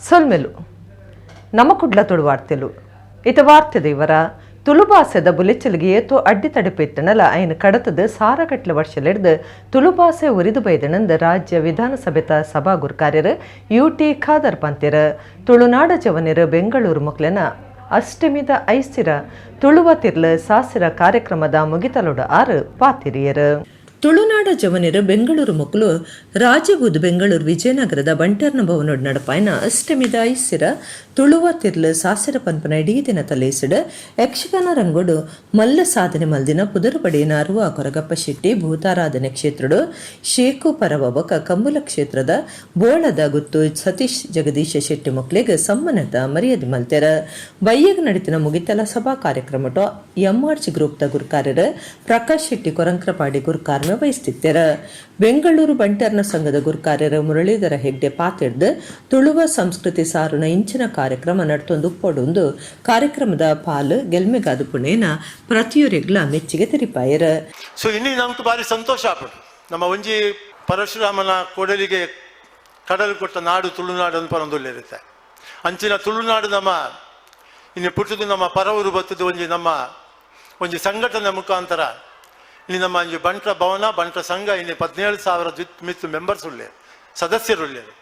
ಸೊಲ್ಮೆಲು ನಮ್ಮ ಕುಡ್ಲ ತುಳುವಾರ್ತೆಲು ಇತ ವಾರ್ತೆ ದೇವರ ತುಳುಭಾಸೆದ ಬುಲೆಚ್ಚಲಿಗೆ ಏತೋ ಅಡ್ಡಿ ತಡೆಪೆತ್ತನಲ ಐನ್ ಕಡತದ ಸಾರಗಟ್ಲೆ ವರ್ಷಲೆಡ್ದು ತುಳುಭಾಸೆ ಉರಿದು ಬೈದಣಂದ ರಾಜ್ಯ ವಿಧಾನಸಭೆತ ಸಭಾ ಗುರ್ಕಾರ್ಯರು ಯು ಟಿ ಖಾದರ್ ಪಂತೆರ್. ತುಳುನಾಡ ಜವನೆರು ಬೆಂಗಳೂರು ಮೊಕ್ಲೆನ ಅಷ್ಟಮಿದ ಐಸಿರ ತುಳುವ ತಿರ್ಲು ಸಾಸಿರ ಕಾರ್ಯಕ್ರಮದ ಮುಗಿತಲೊಡು ಆರು ಪಾತಿರಿಯರು. ತುಳುನಾಡ ಜವನೆರು ಬೆಂಗಳೂರು ಮೊಕ್ಕಲು ರಾಜಬೂದ್ ಬೆಂಗಳೂರು ವಿಜಯನಗರದ ಬಂಟರ್ನ ಭವನೊಡ್ ನಡಪಾಯಿನ ಅಷ್ಟಮಿದ ಐಸಿರ ತುಳುವ ತಿರ್ಲು ಸಾಸಿರ ಪನ್ಪನ ಇಡೀ ದಿನ ತಲೇಸಿಡ್ ಯಕ್ಷಗಾನ ರಂಗೋಡು ಮಲ್ಲ ಸಾಧನೆ ಮಲ್ದಿನ ಪುದರು ಪಡೆಯಿನ ಅರುವ ಕೊರಗಪ್ಪ ಶೆಟ್ಟಿ ಭೂತಾರಾಧನೆ ಕ್ಷೇತ್ರಡು ಶೇಕು ಪರವ ಬೊಕ ಕಂಬುಲ ಕ್ಷೇತ್ರದ ಬೋಳದ ಗುತ್ತು ಸತೀಶ್ ಜಗದೀಶ ಶೆಟ್ಟಿ ಮೊಕ್ಲೆಗ್ ಸಮ್ಮನದ ಮರ್ಯಾದೆ ಮಲ್ತೆರ. ಬಯ್ಯಗ್ ನಡತಿನ ಮುಗಿತಲ ಸಭಾ ಕಾರ್ಯಕ್ರಮಟು ಎಂಆರ್ಜಿ ಗ್ರೂಪ್ ದ ಗುರ್ಕಾರ್ಯರು ಪ್ರಕಾಶ್ ಶೆಟ್ಟಿ ಕೊರಂಕ್ರಪಾಡಿ ಗುರ್ಕಾರ್ಮೆ ವಹಿಸ್ತಿತ್ತೆರ. ಬೆಂಗಳೂರು ಬಂಟರ್ನ ಸಂಘದ ಗುರ್ಕಾರ್ಯರು ಮುರಳೀಧರ ಹೆಗ್ಡೆ ಪಾತಿಡ್ದು ತುಳುವ ಸಂಸ್ಕೃತಿ ಸಾರುನ ಇಂಚಿನ ಕಾರ್ಯಕ್ರಮ ನಡ್ತೊಂದು ಉಪ್ಪೊಡುಂದು ಕಾರ್ಯಕ್ರಮದ ಪಾಲು ಗೆಲ್ಮೆಗಾದು ಪುಣೇನ ಪ್ರತಿಯೊರಿಗ್ಲ ಮೆಚ್ಚಿಗೆ ತೆರಿಪಾಯರು. ಸೊ ಇನ್ನು ನಮ್ಗೆ ಭಾರಿ ಸಂತೋಷ ಆಪುಂಡು. ನಮ್ಮ ಒಂಜಿ ಪರಶುರಾಮನ ಕೊಡಲಿಗೆ ಕಡಲು ಕೊಟ್ಟ ನಾಡು ತುಳುನಾಡು ಅಂತ ಪರೊಂದುಲ್ಲೆರುತ್ತೆ. ಅಂಚಿನ ತುಳುನಾಡು ನಮ್ಮ ಇನ್ನು ಪುಟ್ಟದು ನಮ್ಮ ಪರವರು ಬತ್ತದು ಒಂಜಿ ನಮ್ಮ ಒಂಜಿ ಸಂಘಟನೆ ಮುಖಾಂತರ ಇಲ್ಲಿ ನಮ್ಮ ಒಂಜಿ ಬಂಟ್ರ ಭವನ ಬಂಟ್ರ ಸಂಘ ಇಲ್ಲಿ 17,000 ಮಿತ್ತು ಮೆಂಬರ್ಸ್ ಉಳ್ಳೆ ಸದಸ್ಯರುಳ್ಳೇರು.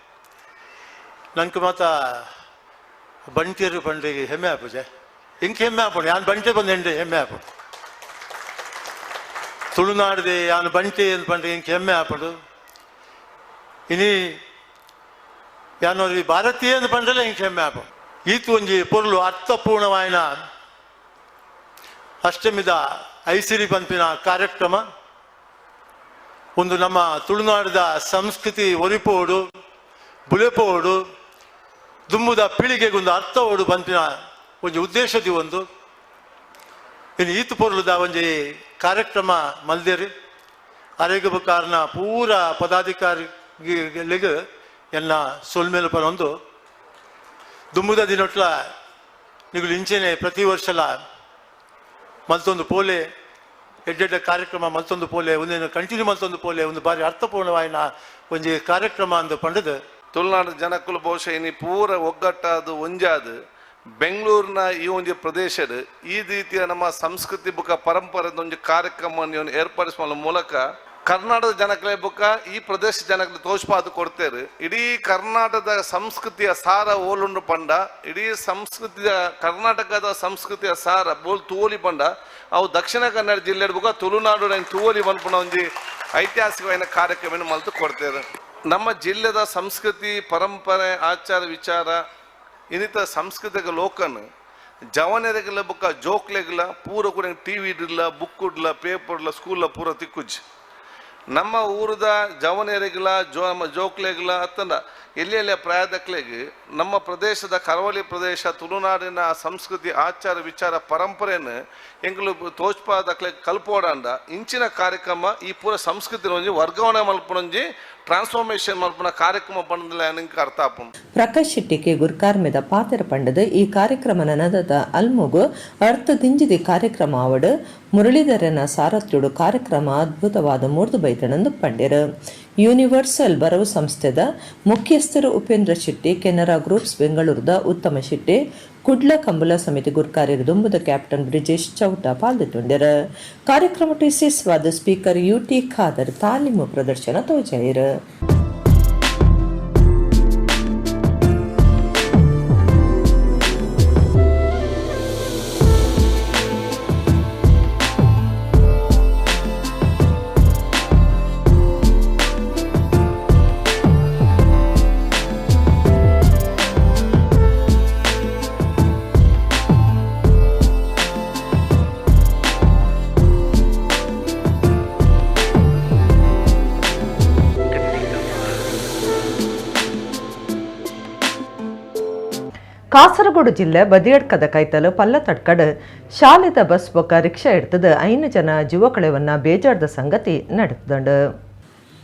ನಂಗೆ ಮಾತ ಬಂಟಿಯರು ಪಂಡ್ರಿಗೆ ಹೆಮ್ಮೆ ಆಪುಜೆ, ಇಂಕ್ ಹೆಮ್ಮೆ ಆಪುಂಡು. ಯಾನ್ ಬಂಟೆ ಬಂದು ಹೆಮ್ಮೆ ಆಪುಂಡು. ತುಳುನಾಡದೆ ಯಾನು ಬಂಟೆ ಅಂತ ಪಂಡ್ರೆ ಇಂಕ್ ಹೆಮ್ಮೆ ಆಪುಂಡು. ಇನಿ ಯಾನು ಭಾರತೀಯ ಅಂತ ಪಂಡ್ರೆ ಇಂಕ್ ಹೆಮ್ಮೆ ಆಪುಂಡು. ಈತು ಒಂಜಿ ಪೊರ್ಲು ಅರ್ಥಪೂರ್ಣವಾಯಿನ ಅಷ್ಟಮಿದ ಐಸಿರಿ ಪನ್ಪಿನ ಕಾರ್ಯಕ್ರಮ ಒಂದು ನಮ್ಮ ತುಳುನಾಡಿದ ಸಂಸ್ಕೃತಿ ಒರಿಪೋಡು ಬುಲೆಪೋಡು ದುಂಬುದ ಪೀಳಿಗೆಗೊಂದು ಅರ್ಥ ಓಡು ಪನ್ಪಿನ ಒಂಜಿ ಉದ್ದೇಶದಿ ಒಂದು ಇನ್ನು ಈತು ಪೊರ್ಲುದ ಒಂಜಿ ಕಾರ್ಯಕ್ರಮ ಮಲ್ದೇರಿ. ಅರೆಗಬ ಕಾರಣ ಪೂರ ಪದಾಧಿಕಾರಿಗಳಿಗೆ ಎನ್ನ ಸೊಲ್ಮೇಲೆ ಪರೊಂದು ದುಂಬುದ ದಿನೊಟ್ಲ ನಿಗುಲು ಇಂಚೆನೆ ಪ್ರತಿ ವರ್ಷಲ ಮಲ್ತೊಂದು ಪೋಲೆ ಎಡ್ಡೆಡ್ಡ ಕಾರ್ಯಕ್ರಮ ಮಲ್ತೊಂದು ಪೋಲೆ ಒಂದೇನು ಕಂಟಿನ್ಯೂ ಮಲ್ತೊಂದು ಪೋಲೆ ಒಂದು ಬಾರಿ ಅರ್ಥಪೂರ್ಣವಾಯಿನ ಒಂಜಿ ಕಾರ್ಯಕ್ರಮ ಅಂದು ಪಂಡದು. ತುಳುನಾಡು ಜನಕ್ಕುಲು ಬಹುಶಃ ಇನಿ ಪೂರ ಒಗ್ಗಟ್ಟಾದ ಒಂಜಾದ ಬೆಂಗಳೂರಿನ ಈ ಒಂದು ಪ್ರದೇಶದ ಈ ರೀತಿಯ ನಮ್ಮ ಸಂಸ್ಕೃತಿ ಬುಕ್ಕ ಪರಂಪರೆ ಒಂಜಿ ಕಾರ್ಯಕ್ರಮ ಏರ್ಪಡಿಸುವ ಮೂಲಕ ಕರ್ನಾಟಕದ ಜನಕ್ಲೆ ಬುಕ್ಕ ಈ ಪ್ರದೇಶ ಜನಕ್ಕೆ ತೋಷ್ಪಾದು ಕೊಡ್ತೇವೆ. ಇಡೀ ಕರ್ನಾಟಕದ ಸಂಸ್ಕೃತಿಯ ಸಾರ ಓಲುಂಡು ಪಂಡ ಇಡೀ ಸಂಸ್ಕೃತಿಯ ಕರ್ನಾಟಕದ ಸಂಸ್ಕೃತಿಯ ಸಾರ ಬೋಲ್ ತೂವಲಿ ಪಂಡ ಅವು ದಕ್ಷಿಣ ಕನ್ನಡ ಜಿಲ್ಲೆ ಬುಕ್ಕ ತುಳುನಾಡು ತೂವಲಿ ಪನ್ಪುನ ಒಂಜಿ ಐತಿಹಾಸಿಕವಾದ ಕಾರ್ಯಕ್ರಮ ಮಲ್ತು ಕೊಡ್ತೇವೆ. ನಮ್ಮ ಜಿಲ್ಲೆದ ಸಂಸ್ಕೃತಿ ಪರಂಪರೆ ಆಚಾರ ವಿಚಾರ ಇನ್ನಿತರ ಸಾಂಸ್ಕೃತಿಕ ಲೋಕನ್ ಜವನೆರೆಗಲ ಬುಕ್ಕ ಜೋಕ್ಲೆಗಲ ಪೂರ ಕೂಡ ಟಿವಿ ಇಡ್ಲ ಬುಕ್ ಇಡ್ಲ ಪೇಪರ್ ಇಡ್ಲ ಸ್ಕೂಲ್ ಪೂರ ತಿಕ್ಕುಜ್ಜಿ. ನಮ್ಮ ಊರದ ಜವನೆರೆಗಲ ನಮ್ಮ ಜೋಕ್ಲೆಗಲ ಅತ್ತಂದ ಎಲ್ಲಿ ಎಲ್ಲ ಪ್ರಾಯದಕ್ಲೆಗ್ ನಮ್ಮ ಪ್ರದೇಶದ ಕರಾವಳಿ ಪ್ರದೇಶ ತುಳುನಾಡಿನ ಸಂಸ್ಕೃತಿ ಆಚಾರ ವಿಚಾರ ಪರಂಪರೆಯನ್ನು ಎಂಗ್ಲು ತೋಚ್ಪಾದಕ್ಲೆ ಕಲ್ಪೋಡಂಡ ಇಂಚಿನ ಕಾರ್ಯಕ್ರಮ ಈ ಪೂರ ಸಂಸ್ಕೃತಿ ಒಂಜಿ ವರ್ಗಾವಣೆ ಮಲ್ಪುನೊಂಜಿ ಟ್ರಾನ್ಸ್ಫಾರ್ಮೇಶನ್ ಮಲ್ಪುನ ಕಾರ್ಯಕ್ರಮ ಪಂಡಲ ನಿಂಗೆ ಅರ್ಥ ಆಪುಂಡು. ಪ್ರಕಾಶ್ ಶೆಟ್ಟಿಗೆ ಗುರ್ಕಾರ್ಮೆದ ಪಾತೆರ ಪಂಡದು ಈ ಕಾರ್ಯಕ್ರಮ ನನದದ ಅಲ್ಮುಗು ಅರ್ಥ ದಿಂಜಿದಿ ಕಾರ್ಯಕ್ರಮ ಆವಡು ಮುರಳೀಧರನ ಸಾರಥ್ಯುಡು ಕಾರ್ಯಕ್ರಮ ಅದ್ಭುತವಾದ ಮೂರ್ದು ಬೈತಣಂದು ಪಂಡೆರು. ಯೂನಿವರ್ಸಲ್ ಬರವು ಸಂಸ್ಥೆದ ಮುಖ್ಯಸ್ಥರು ಉಪೇಂದ್ರ ಶೆಟ್ಟಿ, ಕೆನರಾ ಗ್ರೂಪ್ಸ್ ಬೆಂಗಳೂರದ ಉತ್ತಮ ಶೆಟ್ಟಿ, ಕುಡ್ಲ ಕಂಬುಲ ಸಮಿತಿ ಗುರ್ಕಾರ್ಯರು ದುಂಬುದ ಕ್ಯಾಪ್ಟನ್ ಬ್ರಿಜೇಶ್ ಚೌಟ ಪಾಲ್ದಿತ್ತುಂಡೆರು. ಕಾರ್ಯಕ್ರಮ ವಿಶೇಷವಾದ speaker U T Khader ತಾಲೀಮು ಪ್ರದರ್ಶನ ತೋಜಾಯಿರು. ಕಾಸರಗೋಡು ಜಿಲ್ಲೆ ಬದಿಯಡ್ಕದ ಕೈತಲು ಪಲ್ಲತಡ್ಕಡ್ ಶಾಲೆದ ಬಸ್ ಬೊಕ್ಕ ರಿಕ್ಷಾ ಇಡ್ತದ 5 ಜನ ಜೀವಕಳೆವನ್ನ ಬೇಜಾರ್ದ ಸಂಗತಿ ನಡೆತದಂಡು.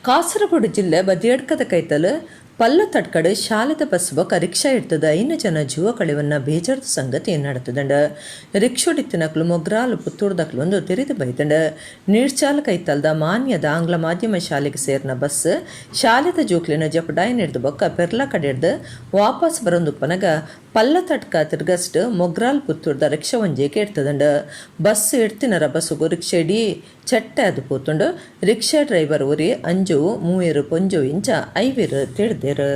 ಕಾಸರಗೋಡು ಜಿಲ್ಲೆ ಬದಿಯಡ್ಕದ ಕೈತಲು ಪಲ್ಲ ತಟ್ಕಡೆ ಶಾಲೆದ ಬಸ್ ಬೊಕ ರಿಕ್ಷಾ ಇಡ್ತದ 5 ಜನ ಜೀವ ಕಳೆವನ್ನ ಬೇಜಾರ್ದ ಸಂಗತಿ ನಡತದಂಡ. ರಿಕ್ಷೋಡಿತ್ತಿನಕ್ಲು ಮೊಗ್ರಾಲು ಪುತ್ತೂರ್ದಕ್ಲು ಒಂದು ತೆರೆದು ಬೈದಂಡ. ನೀರ್ಚಾಲ ಕೈತಲ್ದ ಮಾನ್ಯದ ಆಂಗ್ಲ ಮಾಧ್ಯಮ ಶಾಲೆಗೆ ಸೇರಿನ ಬಸ್ ಶಾಲೆದ ಜೋಕ್ಲಿನ ಜಪಡಾಯಿ ಹಿಡ್ದು ಬೊಕ್ಕ ಪೆರ್ಲ ಕಡೆಡ್ದು ವಾಪಸ್ ಬರೊಂದುಪ್ಪನಗ ಪಲ್ಲ ತಟ್ಕ ತಿರ್ಗಸ್ಟ್ ಮೊಗ್ರಾಲ್ ಪುತ್ತೂರ್ದ ರಿಕ್ಷಾ ಒಂಜೇಕೆ ಇಡ್ತದಂಡ. ಬಸ್ ಎಡ್ತಿನರ ಬಸ್ಸುಗು ರಿಕ್ಷಾ ಇಡೀ ಚಟ್ಟೆ ಅದು ಪೋತುಂಡು. ರಿಕ್ಷಾ ಡ್ರೈವರ್ ಒರಿ ಅಂಜು ಮೂಯರು ಪೊಂಜು ಇಂಚ ಐವೇರು ತಿಡ್ದೇರು.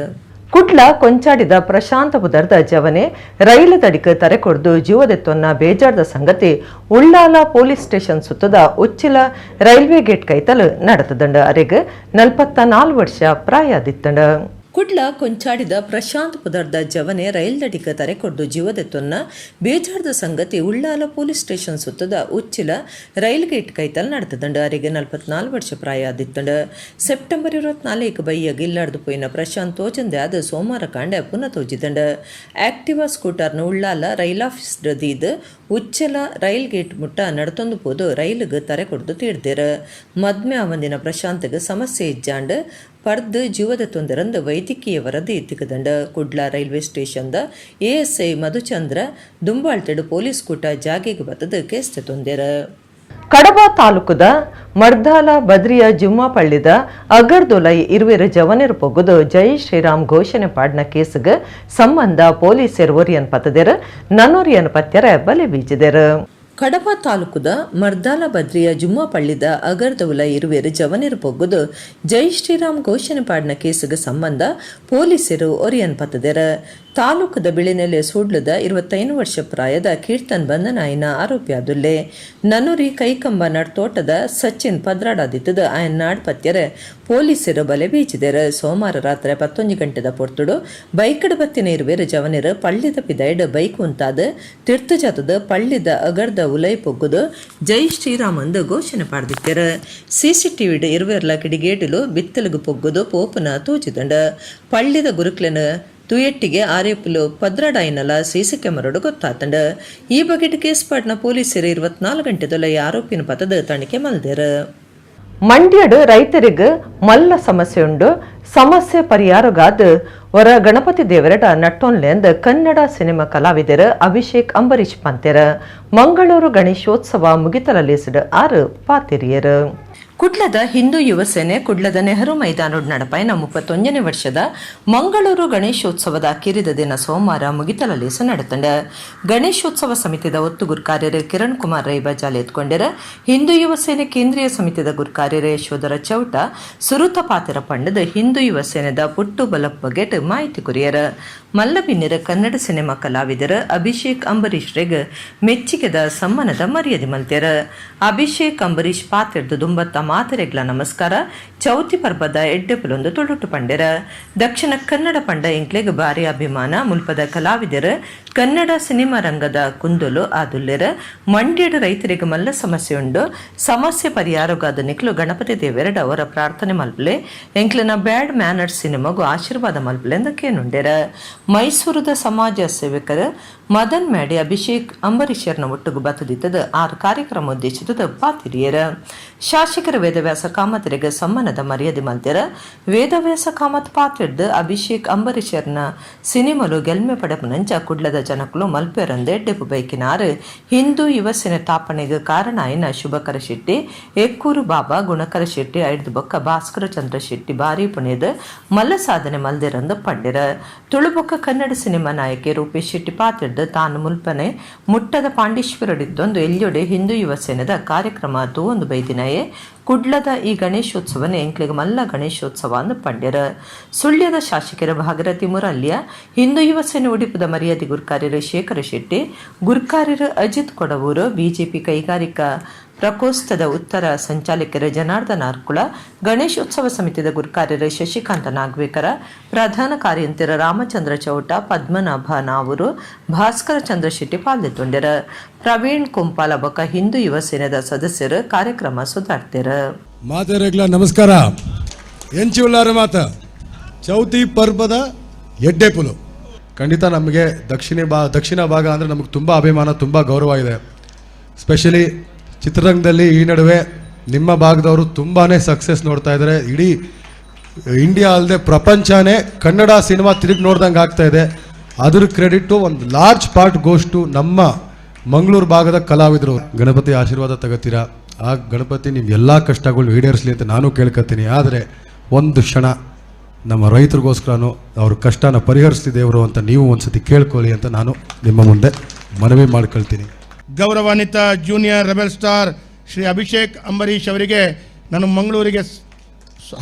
ಕುಡ್ಲ ಕೊಂಚಾಡಿದ ಪ್ರಶಾಂತ ಬುದರ್ದ ಜವನೆ ರೈಲು ತಡಿಕ ತರೆ ಕೊಡ್ದು ಜೀವದೆತ್ತೊನ್ನ ಬೇಜಾರ್ದ ಸಂಗತಿ ಉಳ್ಳಾಲ ಪೊಲೀಸ್ ಸ್ಟೇಷನ್ ಸುತ್ತದ ಉಚ್ಚಿಲ ರೈಲ್ವೆ ಗೇಟ್ ಕೈತಲು ನಡೆತದಂಡ. ಅರೆಗ್ 44 ವರ್ಷ ಪ್ರಾಯದಿತ್ತಂಡ. ಕುಡ್ಲ ಕೊಂಚಾಡಿದ ಪ್ರಶಾಂತ್ ಪುದರ್ದ ಜವನೆ ರೈಲ್ದಡಿಕ ತರೆ ಕೊಡ್ದು ಜೀವದೆತ್ತೊನ್ನ ಬೇಜಾರ್ದ ಸಂಗತಿ ಉಳ್ಳಾಲ ಪೊಲೀಸ್ ಸ್ಟೇಷನ್ ಸುತ್ತದ ಉಚ್ಚಿಲ ರೈಲ್ ಗೇಟ್ ಕೈತಲ್ ನಡೆತದಂಡ. ಅರೆಗೆ 44 ವರ್ಷ ಪ್ರಾಯ ಆದಿತ್ತಂಡ. ಸೆಪ್ಟೆಂಬರ್ 24 ಬೈಯ ಗಿಲ್ಲಾಡ್ದು ಪೋಯಿನ ಪ್ರಶಾಂತ್ ತೋಜಂದೆ ಆದ ಸೋಮವಾರ ಕಾಂಡೆ ಪುನಃ ತೋಜಿದಂಡ. ಆಕ್ಟಿವಾ ಸ್ಕೂಟರ್ನ ಉಳ್ಳಾಲ ರೈಲ್ ಆಫೀಸ್ ದೀದ್ ಉಚ್ಚಲ ರೈಲ್ ಗೇಟ್ ಮುಟ್ಟ ನಡತೊಂದು ಪೋದು ರೈಲ್ಗೆ ತರೆ ಕೊಡ್ದು ತೀಡ್ದೇರ. ಮದ್ಮೆ ಆವಂದಿನ ಪ್ರಶಾಂತ್ಗೆ ಸಮಸ್ಯೆ ಇಜ್ಜಾಂಡ್ ಪರ್ದು ಜೀವದ ತೊಂದರಂದು ವೈದ್ಯಕೀಯ ವರದಿ ತಿಕ್ಕದಂಡ. ಕುಡ್ಲ ರೈಲ್ವೆ ಸ್ಟೇಷನ್ದ ಎಎಸ್ಐ ಮಧುಚಂದ್ರ ದುಂಬಾಳ್ತೆಡು ಪೊಲೀಸ್ ಕೂಟ ಜಾಗೆಗೆ ಬತ್ತದ ಕೇಸ್ ತೊಂದೆರ. ಕಡಬ ತಾಲೂಕುದ ಮರ್ದಾಲ ಬದ್ರಿಯ ಜುಮ್ಮಾಪಳ್ಳಿದ ಅಗರ್ದೊಲೈ ಇರುವೆರು ಜವನೆರು ಪೊಗ್ಗುದು ಜೈ ಶ್ರೀರಾಮ್ ಘೋಷಣೆ ಪಾಡ್ನ ಕೇಸುಗೆ ಸಂಬಂಧ ಪೊಲೀಸರು ಒರಿಯನ್ ಪತ್ತದೆರು ನನ್ನೊರಿಯನ್ ಪತ್ಯರ ಬಲೆ ಬೀಜಿದೆರು. ಕಡಬ ತಾಲೂಕುದ ಮರ್ದಾಲ ಬದ್ರಿಯ ಜುಮ್ಮಾಪಳ್ಳಿದ ಅಗರ್ದೌಲ ಇರುವೆರು ಜವನೆರು ಪೊಗ್ಗುದು ಜೈ ಶ್ರೀರಾಮ್ ಘೋಷಣೆ ಪಾಡ್ನ ಕೇಸುಗೆ ಸಂಬಂಧ ಪೊಲೀಸರು ಒರಿಯನ್ ಪತ್ತದೆರ. ತಾಲೂಕದ ಬಿಳಿನೆಲೆ ಸೂಡ್ಲದ 25 ವರ್ಷ ಪ್ರಾಯದ ಕೀರ್ತನ್ ಬಂಧನಾಯಿನ ಆರೋಪಿ ಆದುಲ್ಲೆ. ನನುರಿ ಕೈಕಂಬ ನಡ್ತೋಟದ ಸಚಿನ್ ಪದ್ರಾಡಾದಿತ್ತದ ಆಯನ್ ನಾಡ್ಪತ್ಯರ ಪೊಲೀಸರು ಬಲೆ ಬೀಚಿದೆರು. ಸೋಮವಾರ ರಾತ್ರಿ 11 ಗಂಟೆದ ಪೊರ್ತುಡು ಬೈಕಡ ಬತ್ತಿನ ಇರುವೆರು ಜವನೆರು ಪಳ್ಳಿದ ಪಿದೈಡ್ ಬೈಕ್ ಉಂತಾದ ತಿರ್ತು ಜಾತದ ಪಳ್ಳಿದ ಅಗರ್ದ ಉಲೈ ಪೊಗ್ಗುದು ಜೈ ಶ್ರೀರಾಮ್ ಅಂದು ಘೋಷಣೆ ಪಾಡ್ದಿತ್ತೆರು. ಸಿಸಿಟಿವಿಡ್ ಇರುವೆರ್ಲ ಕಿಡಿಗೇಡಿಲು ಬಿತ್ತಲಗು ಪೊಗ್ಗುದು ಪೋಪುನ ತೋಚಿದಂಡ. ಪಳ್ಳಿದ ಗುರುಕ್ಲೆನ ತುಯೆಟ್ಟಿಗೆ ಆರೇಪುಲು ಪದ್ರಡಾಯಿನಲ ಸಿಸಿ ಕ್ಯಾಮರೋಡು ಗೊತ್ತಾತಂಡ. ಈ ಬಗೆಟ್ ಕೇಸ್ ಪಾಟ್ನ ಪೊಲೀಸರು 24 ಗಂಟೆದೊಲ ಈ ಆರೋಪಿನ ಪತದ ತನಿಖೆ ಮಲ್ದೆರು. ಮಂಡ್ಯಡು ರೈತರಿಗೆ ಮಲ್ಲ ಸಮಸ್ಯೆ ಉಂಡು, ಸಮಸ್ಯೆ ಪರಿಹಾರಗಾದ ಹೊರ ಗಣಪತಿ ದೇವರಟ ನಟ್ಟೊನ್ಲೆಂದ್ ಕನ್ನಡ ಸಿನಿಮಾ ಕಲಾವಿದರು ಅಭಿಷೇಕ್ ಅಂಬರೀಶ್ ಪಂತೆರ. ಮಂಗಳೂರು ಗಣೇಶೋತ್ಸವ ಮುಗಿತಲಲಿಸಿದ 6 ಪಾತಿರಿಯರು. ಕುಡ್ಲದ ಹಿಂದೂ ಯುವ ಸೇನೆ ಕುಡ್ಲದ ನೆಹರು ಮೈದಾನೋಡ್ ನಡಪಾಯಿನ 31ನೇ ವರ್ಷದ ಮಂಗಳೂರು ಗಣೇಶೋತ್ಸವದ ಕಿರಿದ ದಿನ ಸೋಮವಾರ ಮುಗಿತಲಲೇಸ ನಡೆತಂಡ. ಗಣೇಶೋತ್ಸವ ಸಮಿತಿದ ಒತ್ತು ಗುರ್ಕಾರ್ಯರು ಕಿರಣ್ ಕುಮಾರ್ ರೈ ಬಜಾಲ್ ಎತ್ಕೊಂಡರ. ಹಿಂದೂ ಯುವ ಸೇನೆ ಕೇಂದ್ರೀಯ ಸಮಿತಿದ ಗುರ್ಕಾರ್ಯರು ಯಶೋಧರ ಚೌಟ ಸುರುತ ಪಾತಿರ ಪಂಡದ ಹಿಂದೂ ಯುವ ಸೇನೆದ ಪುಟ್ಟು ಬಲಪ್ ಬಗೆಟ್ ಮಾಹಿತಿ ಕುರಿಯರ. ಮಲ್ಲಬಿನ್ನಿರ ಕನ್ನಡ ಸಿನಿಮಾ ಕಲಾವಿದರ ಅಭಿಷೇಕ್ ಅಂಬರೀಶ್ ರೆಗ್ ಮೆಚ್ಚಿಗೆದ ಸಮ್ಮಾನದ ಮರ್ಯಾದೆ ಮಲ್ತೆರ. ಅಭಿಷೇಕ್ ಅಂಬರೀಶ್ ಪಾತಿರ್ದು ದುಂಬತ್ತ ಮಾತೆರೆಗ್ಲ ನಮಸ್ಕಾರ, ಚೌತಿ ಪರ್ಬದ ಎಡ್ಡೆಪುಲೊಂದು ತುಳುಟು ಪಂಡೆರ. ದಕ್ಷಿಣ ಕನ್ನಡ ಪಂಡ ಎಂಕ್ಲೆಗ್ ಭಾರಿ ಅಭಿಮಾನ. ಮುಲ್ಪದ ಕಲಾವಿದರ ಕನ್ನಡ ಸಿನಿಮಾ ರಂಗದ ಕುಂದಲು ಆದುಲ್ಲೆರ. ಮಂಡ್ಯದ ರೈತರಿಗೆ ಮಲ್ಲ ಸಮಸ್ಯೆ ಉಂಡು, ಸಮಸ್ಯೆ ಪರಿಹಾರಗಾದ ನಿಕ್ಲು ಗಣಪತಿ ದೇವೆರಡ ಅವರ ಪ್ರಾರ್ಥನೆ ಮಲ್ಪಲೆ, ಎಂಕ್ಲೆನ ಬ್ಯಾಡ್ ಮ್ಯಾನರ್ಸ್ ಸಿನಿಮಾಗು ಆಶೀರ್ವಾದ ಮಲ್ಪಲೆ ಅಂದ ಕೇನುಂಡೆರ. ಮೈಸೂರದ ಸಮಾಜ ಸೇವಕರ ಮದನ್ ಮ್ಯಾಡಿ ಅಭಿಷೇಕ್ ಅಂಬರೀಷರ್ನ ಒಟ್ಟುಗು ಬತ್ತದಿತ್ತದ 6 ಕಾರ್ಯಕ್ರಮ ಉದ್ದೇಶಿತದ ಪಾತಿರಿಯರ. ಶಾಸಕರ ವೇದವ್ಯಾಸ ಕಾಮತರಿಗೆ ಸಮ್ಮಾನದ ಮರ್ಯಾದೆ ಮಲ್ತೆರ. ವೇದವ್ಯಾಸ ಕಾಮತ್ ಪಾತಿರ್ದು ಅಭಿಷೇಕ್ ಅಂಬರೀಷರ್ನ ಸಿನಿಮಲು ಗೆಲ್ಮೆ ಪಡೆಪುನಂಚ ಕುಡ್ಲದ ಜನಕುಲು ಮಲ್ಪೆರಂದೆ ಎಡ್ಡೆಪು ಬೈಕಿನಾರು. ಹಿಂದೂ ಯುವ ಸೇನೆ ತಾಪನೆಗೆ ಕಾರಣ ಆಯಿನ ಶುಭಕರ ಶೆಟ್ಟಿ, ಎಕ್ಕೂರು ಬಾಬಾ, ಗುಣಕರ ಶೆಟ್ಟಿ, ಐಡ್ದು ಬೊಕ್ಕ ಭಾಸ್ಕರ ಚಂದ್ರ ಶೆಟ್ಟಿ ಬಾರಿ ಪುಣೆದ ಮಲ್ಲ ಸಾಧನೆ ಮಲ್ದಿರಂದು ಪಂಡಿರ. ತುಳುಬೊಕ್ಕ ಕನ್ನಡ ಸಿನಿಮಾ ನಾಯಕಿ ರೂಪೇಶ್ ಶೆಟ್ಟಿ ಪಾತಿರ್ದು ತಾನು ಮುಲ್ಪನೆ ಮುಟ್ಟದ ಪಾಂಡೇಶ್ವರಡಿದ್ದೊಂದು ಎಲ್ಲಿಯೊಡೆ ಹಿಂದೂ ಯುವ ಸೇನೆದ ಕಾರ್ಯಕ್ರಮ ತೂವೊಂದು ಬೈದಿನಾಯೆ. ಕುಡ್ಲದ ಈ ಗಣೇಶೋತ್ಸವನೆ ಎಂಕ್ಲೆಗ್ ಮಲ್ಲ ಗಣೇಶೋತ್ಸವ ಅಂದ್ ಪಂಡ್ಯರ. ಸುಳ್ಯದ ಶಾಸಕರ ಭಾಗರಥಿ ಮುರಲ್ಯ, ಹಿಂದೂ ಯುವ ಸೇನೆ ಉಡಿಪುದ ಮರ್ಯಾದೆ ಗುರ್ಕಾರ್ಯರು ಶೇಖರ ಶೆಟ್ಟಿ, ಗುರ್ಕಾರ್ಯರು ಅಜಿತ್ ಕೊಡವೂರು, ಬಿಜೆಪಿ ಕೈಗಾರಿಕಾ ಪ್ರಕೋಷ್ಠದ ಉತ್ತರ ಸಂಚಾಲಕರು ಜನಾರ್ದನ ಅರ್ಕುಳ, ಗಣೇಶೋತ್ಸವ ಸಮಿತಿದ ಗುರ್ಕಾರ್ಯರು ಶಶಿಕಾಂತ ನಾಗ್ವೇಕರ, ಪ್ರಧಾನ ಕಾರ್ಯಂತರ ರಾಮಚಂದ್ರ ಚೌಟ, ಪದ್ಮನಾಭ ನಾವೂರು, ಭಾಸ್ಕರ ಚಂದ್ರ ಶೆಟ್ಟಿ ಪಾಲ್ಗೊಂಡರು. ಪ್ರವೀಣ್ ಕುಂಪಾಲ ಬೊಕ ಹಿಂದೂ ಯುವ ಸೇನೆದ ಸದಸ್ಯರು ಕಾರ್ಯಕ್ರಮ ಸುಧಾರ್ತಿರು. ಮಾತೆರೆಗ್ಲ ನಮಸ್ಕಾರ. ಎಂಚಿ ಉಲ್ಲಾರ ಮಾತ ಚೌತಿ ಪರ್ಬದ ಎಡ್ಡೆಪುಲು. ಖಂಡಿತ ನಮಗೆ ದಕ್ಷಿಣ ಭಾಗ ಅಂದರೆ ನಮಗೆ ತುಂಬ ಅಭಿಮಾನ, ತುಂಬ ಗೌರವ ಇದೆ. ಸ್ಪೆಷಲಿ ಚಿತ್ರರಂಗದಲ್ಲಿ ಈ ನಡುವೆ ನಿಮ್ಮ ಭಾಗದವರು ತುಂಬಾ ಸಕ್ಸಸ್ ನೋಡ್ತಾ ಇದ್ದಾರೆ. ಇಡೀ India ಅಲ್ಲದೆ ಪ್ರಪಂಚನೇ ಕನ್ನಡ ಸಿನಿಮಾ ತಿರುಗಿ ನೋಡ್ದಂಗೆ ಆಗ್ತಾ ಇದೆ. ಅದ್ರ ಕ್ರೆಡಿಟು ಒಂದು large part goes to ನಮ್ಮ ಮಂಗಳೂರು ಭಾಗದ ಕಲಾವಿದರು. ಗಣಪತಿ ಆಶೀರ್ವಾದ ತಗೋತೀರಾ, ಆ ಗಣಪತಿ ನಿಮ್ಮ ಎಲ್ಲ ಕಷ್ಟಗಳು ಈಡೇರಿಸಲಿ ಅಂತ ನಾನು ಕೇಳ್ಕೊತೀನಿ. ಆದರೆ ಒಂದು ಕ್ಷಣ ನಮ್ಮ ರೈತರಿಗೋಸ್ಕರನೂ ಅವ್ರ ಕಷ್ಟನ ಪರಿಹರಿಸ್ಲಿ ದೇವರು ಅಂತ ನೀವು ಒಂದ್ಸತಿ ಕೇಳ್ಕೊಳ್ಳಿ ಅಂತ ನಾನು ನಿಮ್ಮ ಮುಂದೆ ಮನವಿ ಮಾಡ್ಕೊಳ್ತೀನಿ. ಗೌರವಾನ್ವಿತ junior rebel star Shri Abhishek Ambareesh ಅವರಿಗೆ ನಾನು ಮಂಗಳೂರಿಗೆ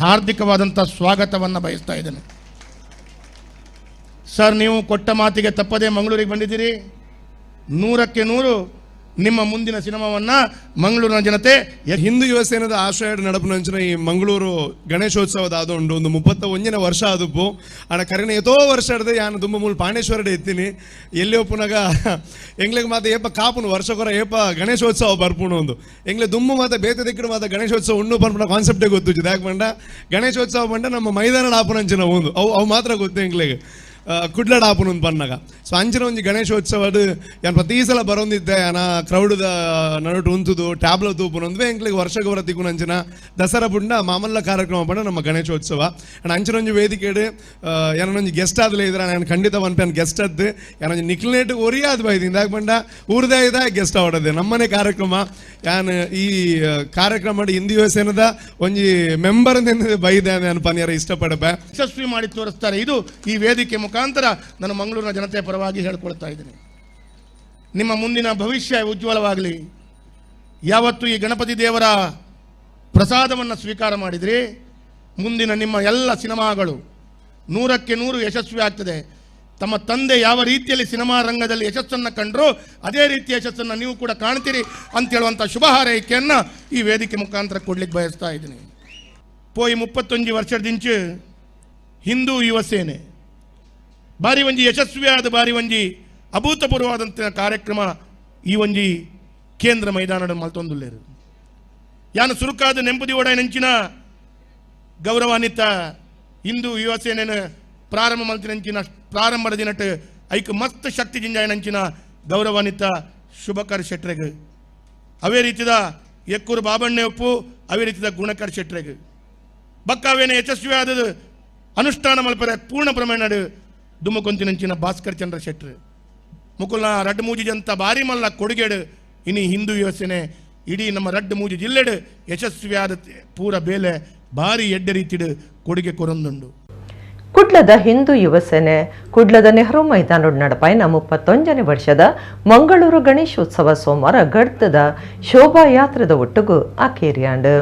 ಹಾರ್ದಿಕವಾದಂಥ ಸ್ವಾಗತವನ್ನು ಬಯಸ್ತಾ ಇದ್ದೇನೆ. ಸರ್, ನೀವು ಕೊಟ್ಟ ಮಾತಿಗೆ ತಪ್ಪದೇ ಮಂಗಳೂರಿಗೆ ಬಂದಿದ್ದೀರಿ. 100ಕ್ಕೆ 100 ನಿಮ್ಮ ಮುಂದಿನ ಸಿನಿಮಾವನ್ನು ಮಂಗಳೂರಿನ ಜನತೆ ಹಿಂದೂ ಯುವ ಸೇನದ ಆಶ್ರಯ ನಡಪುನಂಚಿನ ಈ ಮಂಗಳೂರು ಗಣೇಶೋತ್ಸವದ ಆದೊಂಡು ಒಂದು 31ನೇ ವರ್ಷ ಆದುಪ್ಪು. ಅಣ್ಣ ಕರಿನ ಎತೋ ವರ್ಷ ಹಿಡ್ದು ಯಾನು ತುಂಬ ಮೂಲ ಪಾಂಡೇಶ್ವರಡೆ ಎತ್ತೀನಿ. ಎಲ್ಲಿ ಒಪ್ಪುನಾಗ ಎಂಗ್ಲಿಗೆ ಮಾತ ಏಪ ಕಾಪುನು ವರ್ಷಕೊರ ಏಪ ಗಣೇಶೋತ್ಸವ ಬರ್ಪುಣು ಒಂದು ಎಂಗ್ಲೆ ದುಮ್ಮು ಮಾತ ಬೇತೆ ದಿಕ್ಕಡು ಮಾತ ಗಣೇಶೋತ್ಸವ ಉಣ್ಣು ಪನ್ಪುನ ಕಾನ್ಸೆಪ್ಟೇ ಗೊತ್ತು. ಯಾಕೆ ಬಂಡ ಗಣೇಶೋತ್ಸವ ಬಂಡ ನಮ್ಮ ಮೈದಾನ ಆಪುನಂಚಿನ ಒಂದು ಅವು ಅವು ಮಾತ್ರ ಗೊತ್ತು ಎಂಗ್ಲಿಗೆ ಕುಡ್ಲಡ ಆಪುನ ಒಂದು ಪನ್ನಾಗ. ಸೊ ಅಂಚಿನ ಒಂಜಿ ಗಣೇಶೋತ್ಸವದ ಯಾನ್ ಪ್ರತಿ ಸಲ ಬರೋಂದಿದ್ದೆ. ಯಾನ ಕ್ರೌಡ್ದ ನಡುಟು ಉಂತುದು ಟ್ಯಾಬ್ಲ ತೂಪುನೊಂದು ಎಂಕ್ಲಿಗೆ ವರ್ಷಕ್ಕೆ ಬರ ತಿಕ್ಕುನಂಚಿನ ದಸರಾ ಪುಂಡ ಮಾಮಲ್ಲ ಕಾರ್ಯಕ್ರಮ ಪಂಡ ನಮ್ಮ ಗಣೇಶೋತ್ಸವ. ಅಂಡ್ ಅಂಚಿನ ಒಂಜಿ ವೇದಿಕೆಡು ಯಾನೊಂಜಿ ಗೆಸ್ಟ್ ಆದಲೇ ಇದ್ರ ನಾನು ಖಂಡಿತ ಒನ್ ಪ್ಯಾನ್ ಗೆಸ್ಟ್ ಅದ್ದು ಯಾನೊಂಜಿ ನಿಕ್ಲೇಟ್ ಒರಿಯಾದ ಬೈದು ಇಂದಾಗ ಬಂಡ ಊರ್ದೇ ಇದ ಗೆಸ್ಟ್ ಆವಡದೆ ನಮ್ಮನೆ ಕಾರ್ಯಕ್ರಮ. ಯಾನ್ ಈ ಕಾರ್ಯಕ್ರಮ ಹಿಂದೂ ಯುವ ಸೇನದ ಒಂಜಿ ಮೆಂಬರ್ ಅಂತ ಬೈದೆ ನಾನು ಪನ್ಯಾರ ಇಷ್ಟಪಡಪೆ. ಯಶಸ್ವಿ ಮಾಡಿ ತೋರಿಸ್ತಾರೆ. ಇದು ಈ ವೇದಿಕೆ ಮುಖಾಂತರ ನಾನು ಮಂಗಳೂರಿನ ಜನತೆಯ ಪರವಾಗಿ ಹೇಳ್ಕೊಳ್ತಾ ಇದ್ದೇನೆ. ನಿಮ್ಮ ಮುಂದಿನ ಭವಿಷ್ಯ ಉಜ್ವಲವಾಗಲಿ. ಯಾವತ್ತು ಈ ಗಣಪತಿ ದೇವರ ಪ್ರಸಾದವನ್ನು ಸ್ವೀಕಾರ ಮಾಡಿದ್ರಿ, ಮುಂದಿನ ನಿಮ್ಮ ಎಲ್ಲ ಸಿನಿಮಾಗಳು 100ಕ್ಕೆ 100 ಯಶಸ್ವಿ ಆಗ್ತದೆ. ತಮ್ಮ ತಂದೆ ಯಾವ ರೀತಿಯಲ್ಲಿ ಸಿನಿಮಾ ರಂಗದಲ್ಲಿ ಯಶಸ್ಸನ್ನು ಕಂಡ್ರೋ ಅದೇ ರೀತಿಯ ಯಶಸ್ಸನ್ನು ನೀವು ಕೂಡ ಕಾಣ್ತೀರಿ ಅಂತೇಳುವಂಥ ಶುಭ ಹಾರೈಕೆಯನ್ನು ಈ ವೇದಿಕೆ ಮುಖಾಂತರ ಕೊಡ್ಲಿಕ್ಕೆ ಬಯಸ್ತಾ ಇದ್ದೀನಿ. ಪೋಯಿ 31 ವರ್ಷದಿಂಚು ಹಿಂದೂ ಯುವ ಸೇನೆ ಬಾರಿ ಒಂಜಿ ಯಶಸ್ವಿಯಾದ ಬಾರಿ ಒಂಜಿ ಅಭೂತಪೂರ್ವವಾದಂಥ ಕಾರ್ಯಕ್ರಮ ಈ ಒಂಜಿ ಕೇಂದ್ರ ಮೈದಾನದ ಮಲ್ತೊಂದುಲ್ಲೇರು. ಯಾನು ಸುರುಕಾದ ನೆಂಪುದಿ ಓಡಾಯಿನಂಚಿನ ಗೌರವಾನ್ವಿತ ಹಿಂದೂ ಯುವ ಸೇನೆನ ಪ್ರಾರಂಭ ಮಲ್ತಿನಂಚಿನ ಪ್ರಾರಂಭದ ದಿನಟ್ ಐಕ್ ಮಸ್ತ್ ಶಕ್ತಿ ಜಿಂಜಾಯಿನಂಚಿನ ಗೌರವಾನ್ವಿತ ಶುಭಕರ್ ಶೆಟ್ರೆಗ್, ಅವೇ ರೀತಿದ ಎಕ್ಕೂರು ಬಾಬಣ್ಣೆ ಒಪ್ಪು, ಅವೇ ರೀತಿದ ಗುಣಕರ್ ಶೆಟ್ರೆಗ್ ಬಕ್ಕಾವೇನೆ ಯಶಸ್ವಿಯಾದದು ಅನುಷ್ಠಾನ ಮಲ್ಪರೆ ಪೂರ್ಣ ಪ್ರಮಾಣ ದುಮ್ಮಕೊಂತಿನಂಚಿನ ಭಾಸ್ಕರ್ ಚಂದ್ರ ಶೆಟ್ರು ಮುಕುಲ್ನ ರಡ್ಡು ಮೂಜಿ ಜಂತ ಬಾರಿ ಮಲ್ಲ ಕೊಡುಗೆಡು ಇನಿ ಹಿಂದೂ ಯುವಸೇನೆ ಇಡೀ ನಮ್ಮ ರಡ್ಡು ಮೂಜಿ ಜಿಲ್ಲೆಡು ಯಶಸ್ವಿಯಾದ ಪೂರ ಬೇಲೆ ಬಾರಿ ಎಡ್ಡೆ ರೀತಿಡು ಕೊಡುಗೆ ಕೊರೊಂದುಂಡು. ಕುಡ್ಲದ ಹಿಂದೂ ಯುವಸೇನೆ ಕುಡ್ಲದ ನೆಹರು ಮೈದಾನೋಡ್ ನಡಪಾಯಿನ 31ನೇ ವರ್ಷದ ಮಂಗಳೂರು ಗಣೇಶೋತ್ಸವ ಸೋಮವಾರ ಗಡ್ತದ ಶೋಭಾಯಾತ್ರೆದ ಒಟ್ಟುಗು ಅಕೇರಿಯಾಂಡು.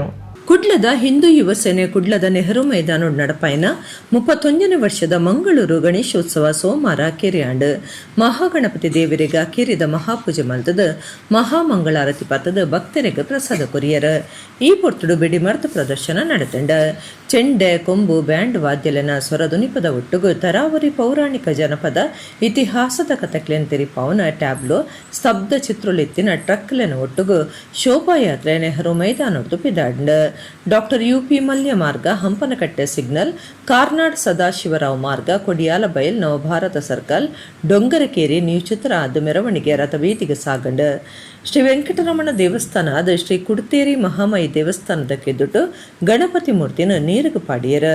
ಕುಡ್ಲದ ಹಿಂದೂ ಯುವಸೇನೆ ಕುಡ್ಲದ ನೆಹರು ಮೈದಾನೋಡ್ ನಡಪಾಯಿನ 31ನೇ ವರ್ಷದ ಮಂಗಳೂರು ಗಣೇಶೋತ್ಸವ ಸೋಮವಾರ ಕೆರಿಯಾಂಡು. ಮಹಾಗಣಪತಿ ದೇವರಿಗೆ ಅಕೇರಿದ ಮಹಾಪೂಜೆ ಮಲ್ತದ ಮಹಾಮಂಗಳಾರತಿ ಪತ್ತದ ಭಕ್ತರಿಗೆ ಪ್ರಸಾದ ಕೊರಿಯರ್. ಈ ಪೊರ್ತುಡು ಬೆಡಿಮರ್ದ ಪ್ರದರ್ಶನ ನಡೆತಂಡ. ಚೆಂಡೆ, ಕೊಂಬು, ಬ್ಯಾಂಡ್ ವಾದ್ಯಲೆನ ಸ್ವರದುನಿಪದ ಒಟ್ಟುಗು ತರಾವರಿ ಪೌರಾಣಿಕ ಜನಪದ ಇತಿಹಾಸದ ಕಥಕ್ಲೆನ್ ತೆರಿಪಾವನ ಟ್ಯಾಬ್ಲೋ ಸ್ತಬ್ಧ ಚಿತ್ರೊಲಿತ್ತಿನ ಟ್ರಕ್ಲೆನ ಒಟ್ಟುಗು ಶೋಭಾಯಾತ್ರೆ ನೆಹರು ಮೈದಾನೊಡ್ದು ಪಿದಾಂಡ್. ಡಾಕ್ಟರ್ ಯುಪಿ ಮಲ್ಯ ಮಾರ್ಗ, ಹಂಪನಕಟ್ಟೆ ಸಿಗ್ನಲ್, ಕಾರ್ನಾಡ್ ಸದಾಶಿವರಾವ್ ಮಾರ್ಗ, ಕೊಡಿಯಾಲ ಬಯಲ್, ನವಭಾರತ ಸರ್ಕಲ್, ಡೊಂಗರಕೇರಿ, ನ್ಯೂ ಚಿತ್ರ ಅದು ಮೆರವಣಿಗೆ ರಥಬೀದಿಗೆ ಸಾಗಂಡ್. ಶ್ರೀ ವೆಂಕಟರಮಣ ದೇವಸ್ಥಾನ ಅದು ಶ್ರೀ ಕುಡ್ತೇರಿ ಮಹಾಮಯಿ ದೇವಸ್ಥಾನದ ಕೆದ್ದುಟ್ಟು ಗಣಪತಿ ಮೂರ್ತಿನ ನೀರುಗು ಪಾಡಿಯರ.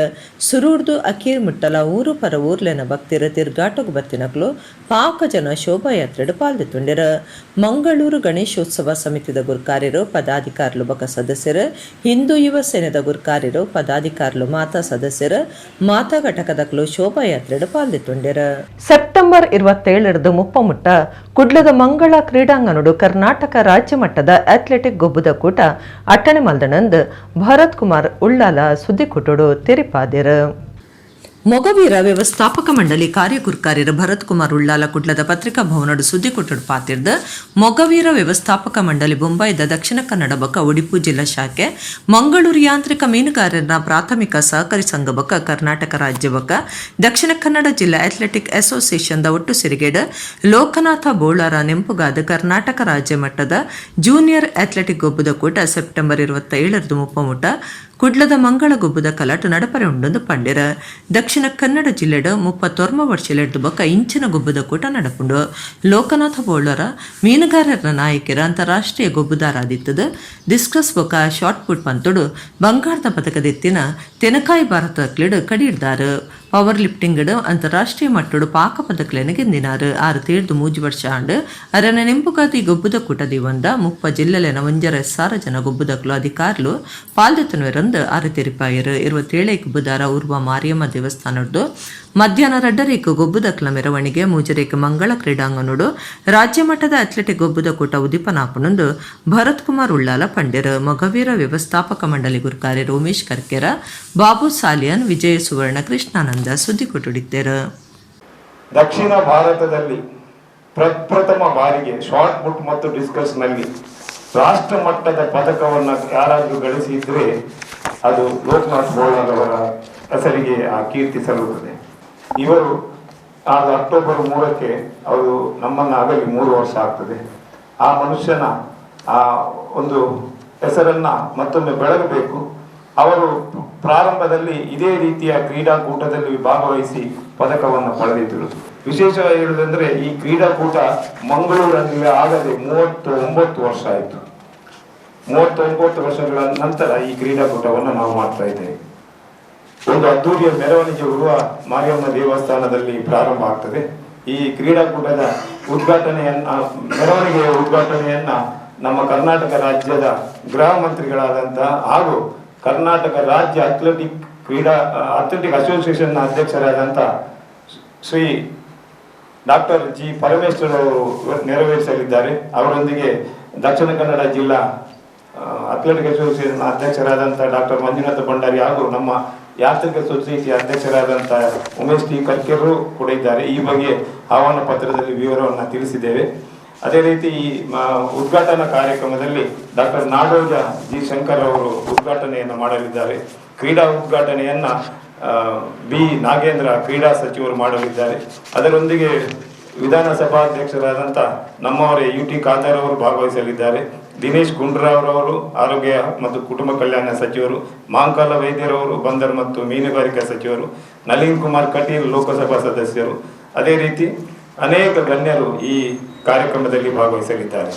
ಸುರೂರ್ದು ಅಕೀರ್ ಮುಟ್ಟಲ ಊರು ಪರ ಊರ್ಲೆನ ಭಕ್ತಿರ ತಿರ್ಗಾಟೋಗ್ ಬತ್ತಿನಕ್ಲು ಪಾಕ ಜನ ಶೋಭಾಯಾತ್ರೆಡು ಪಾಲ್ದಿತ್ತುಂಡೆರ. ಮಂಗಳೂರು ಗಣೇಶೋತ್ಸವ ಸಮಿತಿದ ಗುರ್ಕಾರ್ಯರು, ಪದಾಧಿಕಾರಿಲು ಬಕ ಸದಸ್ಯರು, ಹಿಂದೂ ಯುವ ಸೇನೆದ ಗುರ್ಕಾರ್ಯರು, ಪದಾಧಿಕಾರಿಲು, ಮಾತಾ ಸದಸ್ಯರು, ಮಾತಾ ಘಟಕದಕ್ಲು ಶೋಭಾಯಾತ್ರೆಡು ಪಾಲ್ದಿತ್ತುಂಡೆರ. ಸೆಪ್ಟೆಂಬರ್ 27ರಂದು ಮುಪ್ಪಮುಟ್ಟ ಕುಡ್ಲದ ಮಂಗಳ ಕ್ರೀಡಾಂಗಣಡು ಕರ್ನಾಟಕ ರಾಜ್ಯ ಮಟ್ಟದ ಅಥ್ಲೆಟಿಕ್ ಗೊಬ್ಬುದ ಕೂಟ ಅಟ್ಟಣೆ ಮಲ್ದಣಂದ್ ಭರತ್ ಕುಮಾರ್ ಉಳ್ಳಾಲ ಸುದ್ದಿಕುಟುಡು ತೆರಿಪಾದಿರು. ಮೊಗವೀರ ವ್ಯವಸ್ಥಾಪಕ ಮಂಡಳಿ ಕಾರ್ಯಗುರ್ಕಾರ್ಯರು ಭರತ್ ಕುಮಾರ್ ಉಳ್ಳಾಲ ಕುಡ್ಲದ ಪತ್ರಿಕಾ ಭವನಡು ಸುದ್ದಿ ಕೊಟ್ಟಡು ಪಾತಿರ್ದ. ಮೊಗವೀರ ವ್ಯವಸ್ಥಾಪಕ ಮಂಡಳಿ ಬೊಂಬಾಯಿದ ದಕ್ಷಿಣ ಕನ್ನಡ ಬೊಕ್ಕ ಒಡಿಪು ಜಿಲ್ಲಾ ಶಾಖೆ, ಮಂಗಳೂರು ಯಾಂತ್ರಿಕ ಮೀನುಗಾರರ ಪ್ರಾಥಮಿಕ ಸಹಕಾರಿ ಸಂಘ ಬೊಕ್ಕ ಕರ್ನಾಟಕ ರಾಜ್ಯ ಬೊಕ್ಕ ದಕ್ಷಿಣ ಕನ್ನಡ ಜಿಲ್ಲಾ ಅಥ್ಲೆಟಿಕ್ ಅಸೋಸಿಯೇಷನ್ the ಒಟ್ಟು ಸಿರಿಗೇಡ್ ಲೋಕನಾಥ ಬೋಳಾರ ನೆಂಪುಗಾದ ಕರ್ನಾಟಕ ರಾಜ್ಯ ಮಟ್ಟದ ಜೂನಿಯರ್ ಅಥ್ಲೆಟಿಕ್ ಗೊಬ್ಬದ ಕೂಟ ಸೆಪ್ಟೆಂಬರ್ 27ರಂದು ಮುಪ್ಪಮುಟ್ಟ ಕುಡ್ಲದ ಮಂಗಳ ಗೊಬ್ಬುದ ಕಲಾಟ ನಡಪರೆ ಉಂಡೊಂದು ಪಂಡೆರ್. ದಕ್ಷಿಣ ಕನ್ನಡ ಜಿಲ್ಲೆಡ್ 39 ವರ್ಷಲೆಡ್ದ್ ಬೊಕ್ಕ ಇಂಚಿನ ಗೊಬ್ಬುದ ಕೂಟ ನಡಪುಂಡು. ಲೋಕನಾಥ ಬೋಳರ ಮೀನುಗಾರರ ನಾಯಕೆರ್ ಅಂತಾರಾಷ್ಟ್ರೀಯ ಗೊಬ್ಬುದಾರಾದಿತ್ತದು ಡಿಸ್ಕಸ್ ಬೊಕ್ಕ ಶಾಟ್ ಪುಟ್ ಪಂತೊಡು ಬಂಗಾರದ ಪದಕದೆತ್ತಿನ ತೆನಕಾಯಿ ಭಾರತ ಕ್ಲಿಡ್ ಕಡಿರ್ದಾರು. ಪವರ್ ಲಿಫ್ಟಿಂಗ್ ಅಂತಾರಾಷ್ಟ್ರೀಯ ಮಟ್ಟೊಡು ಪಾಕ ಪದಕಲೆನ್ ಗೆಂದಿನಾರು. ಆರು ತೀರ್ದು 3 ವರ್ಷ ಆಂಡ್. ಅರನ ನೆಂಪುಗಾತಿ ಗೊಬ್ಬುದ ಕೂಟ ದಿವಂದ 30 ಜಿಲ್ಲೆಲೆನ 1.5 ಸಾವಿರ ಜನ ಗೊಬ್ಬುದಕ್ಲು ಅಧಿಕಾರಿಲು ಪಾಲ್ದೆತ್ತುನವೆರಂದು ಆರು ತೆರಿಪಾಯರು. 27 ಬುಧಾರ ಉರ್ವ ಮಾರಿಯಮ್ಮ ದೇವಸ್ಥಾನದ್ದು ಮಧ್ಯಾಹ್ನ 2:30ಕ್ಕೆ ಗೊಬ್ಬುದಕ್ಲ ಮೆರವಣಿಗೆ, 3:30ಕ್ಕೆ ಮಂಗಳ ಕ್ರೀಡಾಂಗಣೋಡು ರಾಜ್ಯ ಮಟ್ಟದ ಅಥ್ಲೆಟಿಕ್ ಗೊಬ್ಬುದ ಕೂಟ ಉದಿಪನಾಪುನೊಂದು ಭರತ್ ಕುಮಾರ್ ಉಳ್ಳಾಲ ಪಂಡೆರ್. ಮೊಗವೀರ ವ್ಯವಸ್ಥಾಪಕ ಮಂಡಳಿ ಗುರುಕಾರೆ ರೋಮೇಶ್ ಕರ್ಕೆರ, ಬಾಬು ಸಾಲಿಯನ್, ವಿಜಯ ಸುವರ್ಣ, ಕೃಷ್ಣಾನಂದ ಸುದ್ದಿ ಕೊಟ್ಟುಡಿದ್ದೇರು. ದಕ್ಷಿಣ ಭಾರತದಲ್ಲಿ ಪ್ರಪ್ರಥಮ ಬಾರಿಗೆ ಶಾಟ್ ಪುಟ್ ಮತ್ತು ಡಿಸ್ಕಸ್ನಲ್ಲಿ ರಾಷ್ಟ್ರ ಮಟ್ಟದ ಪದಕವನ್ನು ಯಾರಾದರೂ ಗಳಿಸಿದ್ರೆ ಅದು ಲೋಕನಾಥ್ ಬೋಳಾರವರ ಹೆಸರಿಗೆ ಆ ಕೀರ್ತಿ ಸಲ್ಲುತ್ತದೆ. ಇವರು ಆದ ಅಕ್ಟೋಬರ್ 3ಕ್ಕೆ ಅವರು ನಮ್ಮನ್ನು ಅಗಲಿ 3 ವರ್ಷ ಆಗ್ತದೆ. ಆ ಮನುಷ್ಯನ ಆ ಒಂದು ಹೆಸರನ್ನ ಮತ್ತೊಮ್ಮೆ ಬೆಳಗಬೇಕು. ಅವರು ಪ್ರಾರಂಭದಲ್ಲಿ ಇದೇ ರೀತಿಯ ಕ್ರೀಡಾಕೂಟದಲ್ಲಿ ಭಾಗವಹಿಸಿ ಪದಕವನ್ನು ಪಡೆದಿದ್ದರು. ವಿಶೇಷವಾಗಿ ಹೇಳುವುದಂದ್ರೆ, ಈ ಕ್ರೀಡಾಕೂಟ ಮಂಗಳೂರಲ್ಲಿ ಆಗದೆ 39 ವರ್ಷ ಆಯಿತು. 39 ವರ್ಷಗಳ ನಂತರ ಈ ಕ್ರೀಡಾಕೂಟವನ್ನು ನಾವು ಮಾಡ್ತಾ ಇದ್ದೇವೆ. ಒಂದು ಅದ್ದೂರಿಯ ಮೆರವಣಿಗೆ ಉರ್ವ ಮಾರಿಯಮ್ಮ ದೇವಸ್ಥಾನದಲ್ಲಿ ಪ್ರಾರಂಭ ಆಗ್ತದೆ. ಈ ಕ್ರೀಡಾಕೂಟದ ಉದ್ಘಾಟನೆಯನ್ನ, ಮೆರವಣಿಗೆಯ ಉದ್ಘಾಟನೆಯನ್ನ ನಮ್ಮ ಕರ್ನಾಟಕ ರಾಜ್ಯದ ಗೃಹ ಮಂತ್ರಿಗಳಾದಂತಹ ಹಾಗೂ ಕರ್ನಾಟಕ ರಾಜ್ಯ ಅಥ್ಲೆಟಿಕ್ ಅಸೋಸಿಯೇಷನ್ನ ಅಧ್ಯಕ್ಷರಾದಂಥ ಶ್ರೀ ಡಾಕ್ಟರ್ ಜಿ ಪರಮೇಶ್ವರ್ ಅವರು ನೆರವೇರಿಸಲಿದ್ದಾರೆ. ಅವರೊಂದಿಗೆ ದಕ್ಷಿಣ ಕನ್ನಡ ಜಿಲ್ಲಾ ಅಥ್ಲೆಟಿಕ್ ಅಸೋಸಿಯೇಷನ್ ಅಧ್ಯಕ್ಷರಾದಂಥ ಡಾಕ್ಟರ್ ಮಂಜುನಾಥ ಭಂಡಾರಿ ಹಾಗೂ ನಮ್ಮ ಯಾತ್ರಿಕ ಸೊಸೈಟಿ ಅಧ್ಯಕ್ಷರಾದಂಥ ಉಮೇಶ್ ಟಿ ಕರ್ಕೆರು ಕೂಡ ಇದ್ದಾರೆ. ಈ ಬಗ್ಗೆ ಆಹ್ವಾನ ಪತ್ರದಲ್ಲಿ ವಿವರವನ್ನು ತಿಳಿಸಿದ್ದೇವೆ. ಅದೇ ರೀತಿ ಈ ಉದ್ಘಾಟನಾ ಕಾರ್ಯಕ್ರಮದಲ್ಲಿ ಡಾಕ್ಟರ್ ನಾಡೋಜ ಜಿ ಶಂಕರ್ ಅವರು ಉದ್ಘಾಟನೆಯನ್ನು ಮಾಡಲಿದ್ದಾರೆ. ಕ್ರೀಡಾ ಉದ್ಘಾಟನೆಯನ್ನ ಬಿ ನಾಗೇಂದ್ರ, ಕ್ರೀಡಾ ಸಚಿವರು ಮಾಡಲಿದ್ದಾರೆ. ಅದರೊಂದಿಗೆ ವಿಧಾನಸಭಾಧ್ಯಕ್ಷರಾದಂಥ ನಮ್ಮವರೇ ಯು ಟಿ ಖಾದರ್ ಅವರು ಭಾಗವಹಿಸಲಿದ್ದಾರೆ. ದಿನೇಶ್ ಗುಂಡೂರಾವ್ರವರು ಆರೋಗ್ಯ ಮತ್ತು ಕುಟುಂಬ ಕಲ್ಯಾಣ ಸಚಿವರು, ಮಹಾಂಕಾಲ ವೈದ್ಯರವರು ಬಂದರು ಮತ್ತು ಮೀನುಗಾರಿಕಾ ಸಚಿವರು, ನಳಿನ್ ಕುಮಾರ್ ಕಟೀಲ್ ಲೋಕಸಭಾ ಸದಸ್ಯರು, ಅದೇ ರೀತಿ ಅನೇಕ ಗಣ್ಯರು ಈ ಕಾರ್ಯಕ್ರಮದಲ್ಲಿ ಭಾಗವಹಿಸಲಿದ್ದಾರೆ.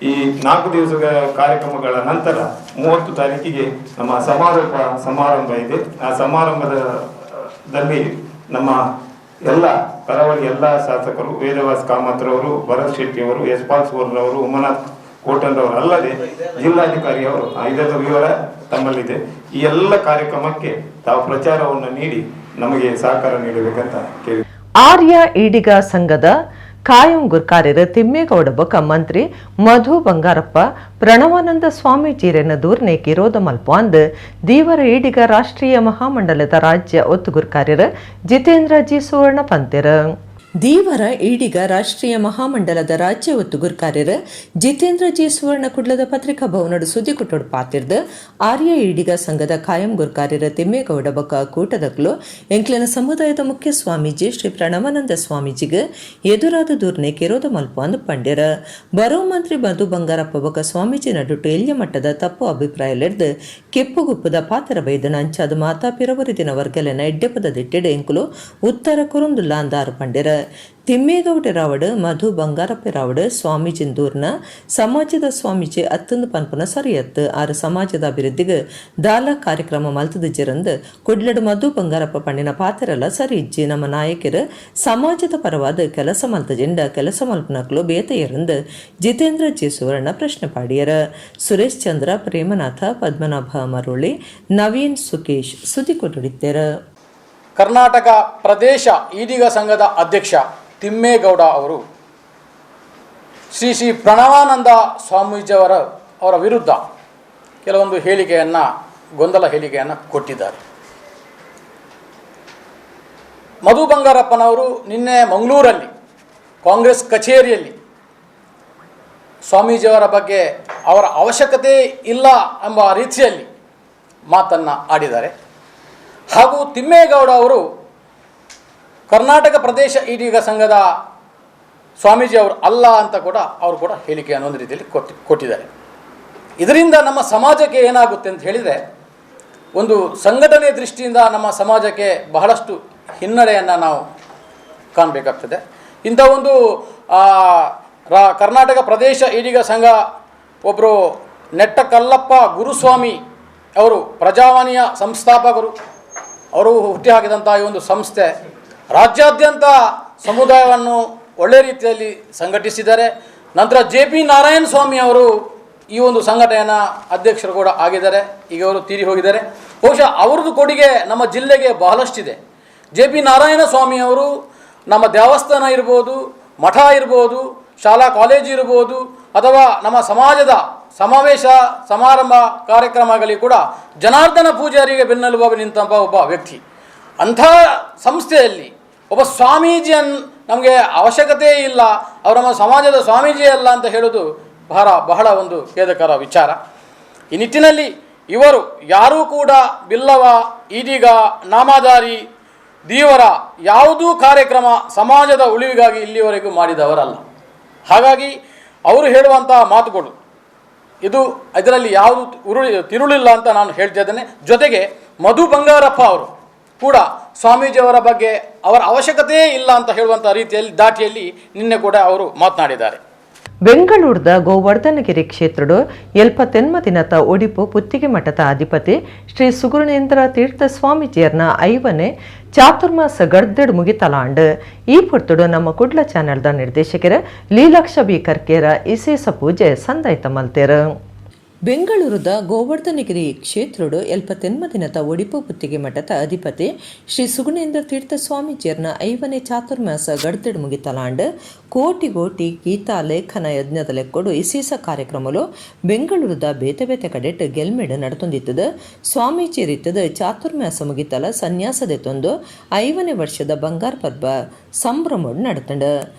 ಈ 4 ದಿವಸದ ಕಾರ್ಯಕ್ರಮಗಳ ನಂತರ 30 ತಾರೀಕಿಗೆ ನಮ್ಮ ಸಮಾರೋಪ ಸಮಾರಂಭ ಇದೆ. ಆ ಸಮಾರಂಭದಲ್ಲಿ ನಮ್ಮ ಎಲ್ಲ ಕರಾವಳಿ ಎಲ್ಲ ಶಾಸಕರು, ವೇದವ್ಯಾಸ್ ಕಾಮತ್ರವರು, ಭರತ್ ಶೆಟ್ಟಿಯವರು, ಯಶ್ಪಾಲ್ ಸುವರ್ಣರವರು, ಉಮಾನಾಥ್ ಕೋಟ್ಯಾನ್ರವರು, ಅಲ್ಲದೆ ಜಿಲ್ಲಾಧಿಕಾರಿಯವರು, ಇದರ ವಿವರ ತಮ್ಮಲ್ಲಿದೆ. ಈ ಎಲ್ಲ ಕಾರ್ಯಕ್ರಮಕ್ಕೆ ತಾವು ಪ್ರಚಾರವನ್ನು ನೀಡಿ ನಮಗೆ ಸಹಕಾರ ನೀಡಬೇಕಂತ ಕೇಳಿ. ಆರ್ಯ ಈಡಿಗ ಸಂಘದ ಕಾಯಂ ಗುರ್ಕಾರ್ಯರು ತಿಮ್ಮೇಗೌಡ ಬೊಕ ಮಂತ್ರಿ ಮಧು ಬಂಗಾರಪ್ಪ ಪ್ರಣವಾನಂದ ಸ್ವಾಮೀಜಿಯರನ್ನ ದೂರ್ನೇಕ್ ಇರೋದ ಮಲ್ಪು ದೀವರ ಈಡಿಗ ರಾಷ್ಟ್ರೀಯ ಮಹಾಮಂಡಲದ ರಾಜ್ಯ ಒತ್ತು ಗುರ್ಕಾರ್ಯರು ಜಿತೇಂದ್ರ ಜಿ ಸುವರ್ಣ ಪಂತೆರ್. ದೀವರ ಈಡಿಗ ರಾಷ್ಟ್ರೀಯ ಮಹಾಮಂಡಲದ ರಾಜ್ಯ ಒತ್ತು ಗುರ್ಕಾರ್ಯರು ಜಿತೇಂದ್ರ ಜಿ ಸುವರ್ಣ ಕುಡ್ಲದ ಪತ್ರಿಕಾ ಭವನಡು ಸುದ್ದಿ ಕೊಟ್ಟೋಡು ಪಾತಿರ್ದು, ಆರ್ಯ ಈಡಿಗ ಸಂಘದ ಕಾಯಂ ಗುರ್ಕಾರ್ಯರ ತಿಮ್ಮೇಗೌಡ ಬೊಕ ಕೂಟದಕ್ಲು ಎಂಕ್ಲೆನ ಸಮುದಾಯದ ಮುಖ್ಯ ಸ್ವಾಮೀಜಿ ಶ್ರೀ ಪ್ರಣವಾನಂದ ಸ್ವಾಮೀಜಿಗೆ ಎದುರಾದ ದೂರ್ನೆ ಕೆರೋದ ಮಲ್ಪ ಅಂದು ಪಂಡ್ಯರ. ಬರೋ ಮಂತ್ರಿ ಮಧು ಬಂಗಾರಪ್ಪ ಬೊಕ ಸ್ವಾಮೀಜಿ ನಡುಟು ಎಲ್ಯ ಮಟ್ಟದ ತಪ್ಪು ಅಭಿಪ್ರಾಯಲೆರ್ದು ಕೆಪ್ಪುಗುಪ್ಪದ ಪಾತ್ರ ಬೈದನ. ಅಂಚಾದ ಮಾತಾ ಪಿರವರಿ ದಿನ ವರ್ಗಲೆನ ಎಡ್ಡೆಪದ ದಿಟ್ಟೆಡ್ ಎಂಕುಲು ಉತ್ತರ ಕೊರೊಂದುಲ್ಲ ಅಂದಾರು ಪಂಡ್ಯರ. ತಿಮ್ಮೇಗೌಡ ರಾವಡ್, ಮಧು ಬಂಗಾರಪ್ಪ ರಾವಡ್, ಸ್ವಾಮೀಜಿಂದೂರ್ನ ಸಮಾಜದ ಸ್ವಾಮೀಜಿ ಅತ್ತಂದು ಪನ್ಪುನ ಸರಿಯತ್ತು. ಆರು ಸಮಾಜದ ಅಭಿವೃದ್ಧಿಗೆ ದಾಲ ಕಾರ್ಯಕ್ರಮ ಮಲ್ತದ ಜಿರಂದು ಕುಡ್ಲಡು ಮಧು ಬಂಗಾರಪ್ಪ ಪಣ್ಣಿನ ಪಾತ್ರಲ್ಲ ಸರಿ ಇಜ್ಜಿ. ನಮ್ಮ ನಾಯಕರು ಸಮಾಜದ ಪರವಾದ ಕೆಲಸ ಮಲ್ತ ಜಿಂಡ ಕೆಲಸ ಮಲ್ಪನಕ್ಲು ಬೇತೆಯರಂದು ಜಿತೇಂದ್ರ ಜಿ ಸುವರ್ಣ ಪ್ರಶ್ನೆ ಪಾಡಿಯರ. ಸುರೇಶ್ ಚಂದ್ರ, ಪ್ರೇಮನಾಥ, ಪದ್ಮನಾಭ ಮರುಳಿ, ನವೀನ್, ಸುಕೇಶ್ ಸುದ್ದಿ ಕೊಟ್ಟುಡಿದ್ದೇರು. ಕರ್ನಾಟಕ ಪ್ರದೇಶ ಈಡಿಗ ಸಂಘದ ಅಧ್ಯಕ್ಷ ತಿಮ್ಮೇಗೌಡ ಅವರು ಶ್ರೀ ಶ್ರೀ ಪ್ರಣವಾನಂದ ಸ್ವಾಮೀಜಿಯವರ ಅವರ ವಿರುದ್ಧ ಕೆಲವೊಂದು ಹೇಳಿಕೆಯನ್ನು, ಗೊಂದಲ ಹೇಳಿಕೆಯನ್ನು ಕೊಟ್ಟಿದ್ದಾರೆ. ಮಧು ಬಂಗಾರಪ್ಪನವರು ನಿನ್ನೆ ಮಂಗಳೂರಲ್ಲಿ ಕಾಂಗ್ರೆಸ್ ಕಚೇರಿಯಲ್ಲಿ ಸ್ವಾಮೀಜಿಯವರ ಬಗ್ಗೆ ಅವರ ಅವಶ್ಯಕತೆ ಇಲ್ಲ ಎಂಬ ರೀತಿಯಲ್ಲಿ ಮಾತನ್ನು ಆಡಿದ್ದಾರೆ. ಹಾಗೂ ತಿಮ್ಮೇಗೌಡ ಅವರು ಕರ್ನಾಟಕ ಪ್ರದೇಶ ಈಡಿಗ ಸಂಘದ ಸ್ವಾಮೀಜಿ ಅವರು ಅಲ್ಲ ಅಂತ ಕೂಡ ಅವರು ಕೂಡ ಹೇಳಿಕೆಯನ್ನು ಒಂದು ರೀತಿಯಲ್ಲಿ ಕೊಟ್ಟಿದ್ದಾರೆ. ಇದರಿಂದ ನಮ್ಮ ಸಮಾಜಕ್ಕೆ ಏನಾಗುತ್ತೆ ಅಂತ ಹೇಳಿದರೆ, ಒಂದು ಸಂಘಟನೆ ದೃಷ್ಟಿಯಿಂದ ನಮ್ಮ ಸಮಾಜಕ್ಕೆ ಬಹಳಷ್ಟು ಹಿನ್ನಡೆಯನ್ನು ನಾವು ಕಾಣಬೇಕಾಗ್ತದೆ. ಇಂಥ ಒಂದು ಕರ್ನಾಟಕ ಪ್ರದೇಶ ಈಡಿಗ ಸಂಘ ಒಬ್ಬರು ನೆಟ್ಟ ಕಲ್ಲಪ್ಪ ಗುರುಸ್ವಾಮಿ ಅವರು ಪ್ರಜಾವಾಣಿಯ ಸಂಸ್ಥಾಪಕರು, ಅವರು ಹುಟ್ಟಿ ಹಾಕಿದಂಥ ಈ ಒಂದು ಸಂಸ್ಥೆ ರಾಜ್ಯಾದ್ಯಂತ ಸಮುದಾಯವನ್ನು ಒಳ್ಳೆಯ ರೀತಿಯಲ್ಲಿ ಸಂಘಟಿಸಿದ್ದಾರೆ. ನಂತರ ಜೆ ಪಿ ನಾರಾಯಣ ಸ್ವಾಮಿ ಅವರು ಈ ಒಂದು ಸಂಘಟನೆಯ ಅಧ್ಯಕ್ಷರು ಕೂಡ ಆಗಿದ್ದಾರೆ, ಈಗ ಅವರು ತೀರಿ ಹೋಗಿದ್ದಾರೆ. ಬಹುಶಃ ಅವ್ರದ್ದು ಕೊಡುಗೆ ನಮ್ಮ ಜಿಲ್ಲೆಗೆ ಬಹಳಷ್ಟಿದೆ. ಜೆ ಪಿ ನಾರಾಯಣ ಸ್ವಾಮಿ ಅವರು ನಮ್ಮ ದೇವಸ್ಥಾನ ಇರ್ಬೋದು, ಮಠ ಇರ್ಬೋದು, ಶಾಲಾ ಕಾಲೇಜು ಇರ್ಬೋದು, ಅಥವಾ ನಮ್ಮ ಸಮಾಜದ ಸಮಾವೇಶ ಸಮಾರಂಭ ಕಾರ್ಯಕ್ರಮಗಳಿಗೆ ಕೂಡ ಜನಾರ್ದನ ಪೂಜಾರಿಗೆ ಬೆನ್ನೆಲುಬಾಗಿ ನಿಂತಹ ಒಬ್ಬ ವ್ಯಕ್ತಿ. ಅಂಥ ಸಂಸ್ಥೆಯಲ್ಲಿ ಒಬ್ಬ ಸ್ವಾಮೀಜಿಯನ್ನು ನಮಗೆ ಅವಶ್ಯಕತೆ ಇಲ್ಲ, ಅವರು ನಮ್ಮ ಸಮಾಜದ ಸ್ವಾಮೀಜಿ ಅಲ್ಲ ಅಂತ ಹೇಳೋದು ಬಹಳ ಒಂದು ಖೇದಕರ ವಿಚಾರ. ಈ ನಿಟ್ಟಿನಲ್ಲಿ ಇವರು ಯಾರೂ ಕೂಡ ಬಿಲ್ಲವ, ಈಡಿಗ, ನಾಮಧಾರಿ, ದೀವರ ಯಾವುದೂ ಕಾರ್ಯಕ್ರಮ ಸಮಾಜದ ಉಳಿವಿಗಾಗಿ ಇಲ್ಲಿವರೆಗೂ ಮಾಡಿದವರಲ್ಲ. ಹಾಗಾಗಿ ಅವರು ಹೇಳುವಂಥ ಮಾತುಗಳು ಇದು ಇದರಲ್ಲಿ ಯಾವುದು ತಿರುಳಿಲ್ಲ ಅಂತ ನಾನು ಹೇಳ್ತಾ ಇದ್ದೇನೆ. ಜೊತೆಗೆ ಮಧು ಬಂಗಾರಪ್ಪ ಅವರು ಕೂಡ ಸ್ವಾಮೀಜಿಯವರ ಬಗ್ಗೆ ಅವರ ಅವಶ್ಯಕತೆಯೇ ಇಲ್ಲ ಅಂತ ಹೇಳುವಂಥ ರೀತಿಯಲ್ಲಿ ದಾಟಿಯಲ್ಲಿ ನಿನ್ನೆ ಕೂಡ ಅವರು ಮಾತನಾಡಿದ್ದಾರೆ. ಬೆಂಗಳೂರದ ಗೋವರ್ಧನಗಿರಿ ಕ್ಷೇತ್ರಡು 78 ದಿನದ ಒಡಿಪು ಪುತ್ತಿಗೆ ಮಠದ ಅಧಿಪತಿ ಶ್ರೀ ಸುಗುಣೇಂದ್ರ ತೀರ್ಥ ಸ್ವಾಮೀಜಿಯರ್ನ 5ನೇ ಚಾತುರ್ಮಾಸ ಗರ್ದೆಡ್ ಮುಗಿತಲಾಂಡ್. ಈ ಪೊರ್ತುಡು ನಮ್ಮ ಕುಡ್ಲ ಚಾನೆಲ್ದ ನಿರ್ದೇಶಕರ ಲೀಲಾಕ್ಷ ಬಿ ಕರ್ಕೇರ ಇಸೇಸ ಪೂಜೆ ಸಂದಾಯ್ತ ಮಲ್ತೇರು. ಬೆಂಗಳೂರದ ಗೋವರ್ಧನಗಿರಿ ಕ್ಷೇತ್ರಡು 78 ದಿನದ ಒಡಿಪು ಪುತ್ತಿಗೆ ಮಠದ ಅಧಿಪತಿ ಶ್ರೀ ಸುಗುಣೇಂದ್ರ ತೀರ್ಥ ಸ್ವಾಮೀಜಿಯರ್ನ 5ನೇ ಚಾತುರ್ಮಾಸ ಗಡ್ದೆಡ್ ಮುಗಿತಲಾಂಡ್. ಕೋಟಿ ಕೋಟಿ ಗೀತಾ ಲೇಖನ ಯಜ್ಞದ ಲೆಕ್ಕೊಡು ಇಸೀಸ ಕಾರ್ಯಕ್ರಮಲು ಬೆಂಗಳೂರದ ಬೇತೆ ಬೇತೆ ಕಡೆಟ್ ಗೆಲ್ಮೆಡ್ ನಡತೊಂದಿತ್ತದ. ಸ್ವಾಮೀಜಿ ರೀತದ ಚಾತುರ್ಮಾಸ ಮುಗಿತಲ ಸನ್ಯಾಸದೆತ್ತೊಂದು 5ನೇ ವರ್ಷದ ಬಂಗಾರ ಪರ್ಬ ಸಂಭ್ರಮಡ್ ನಡತಂಡ.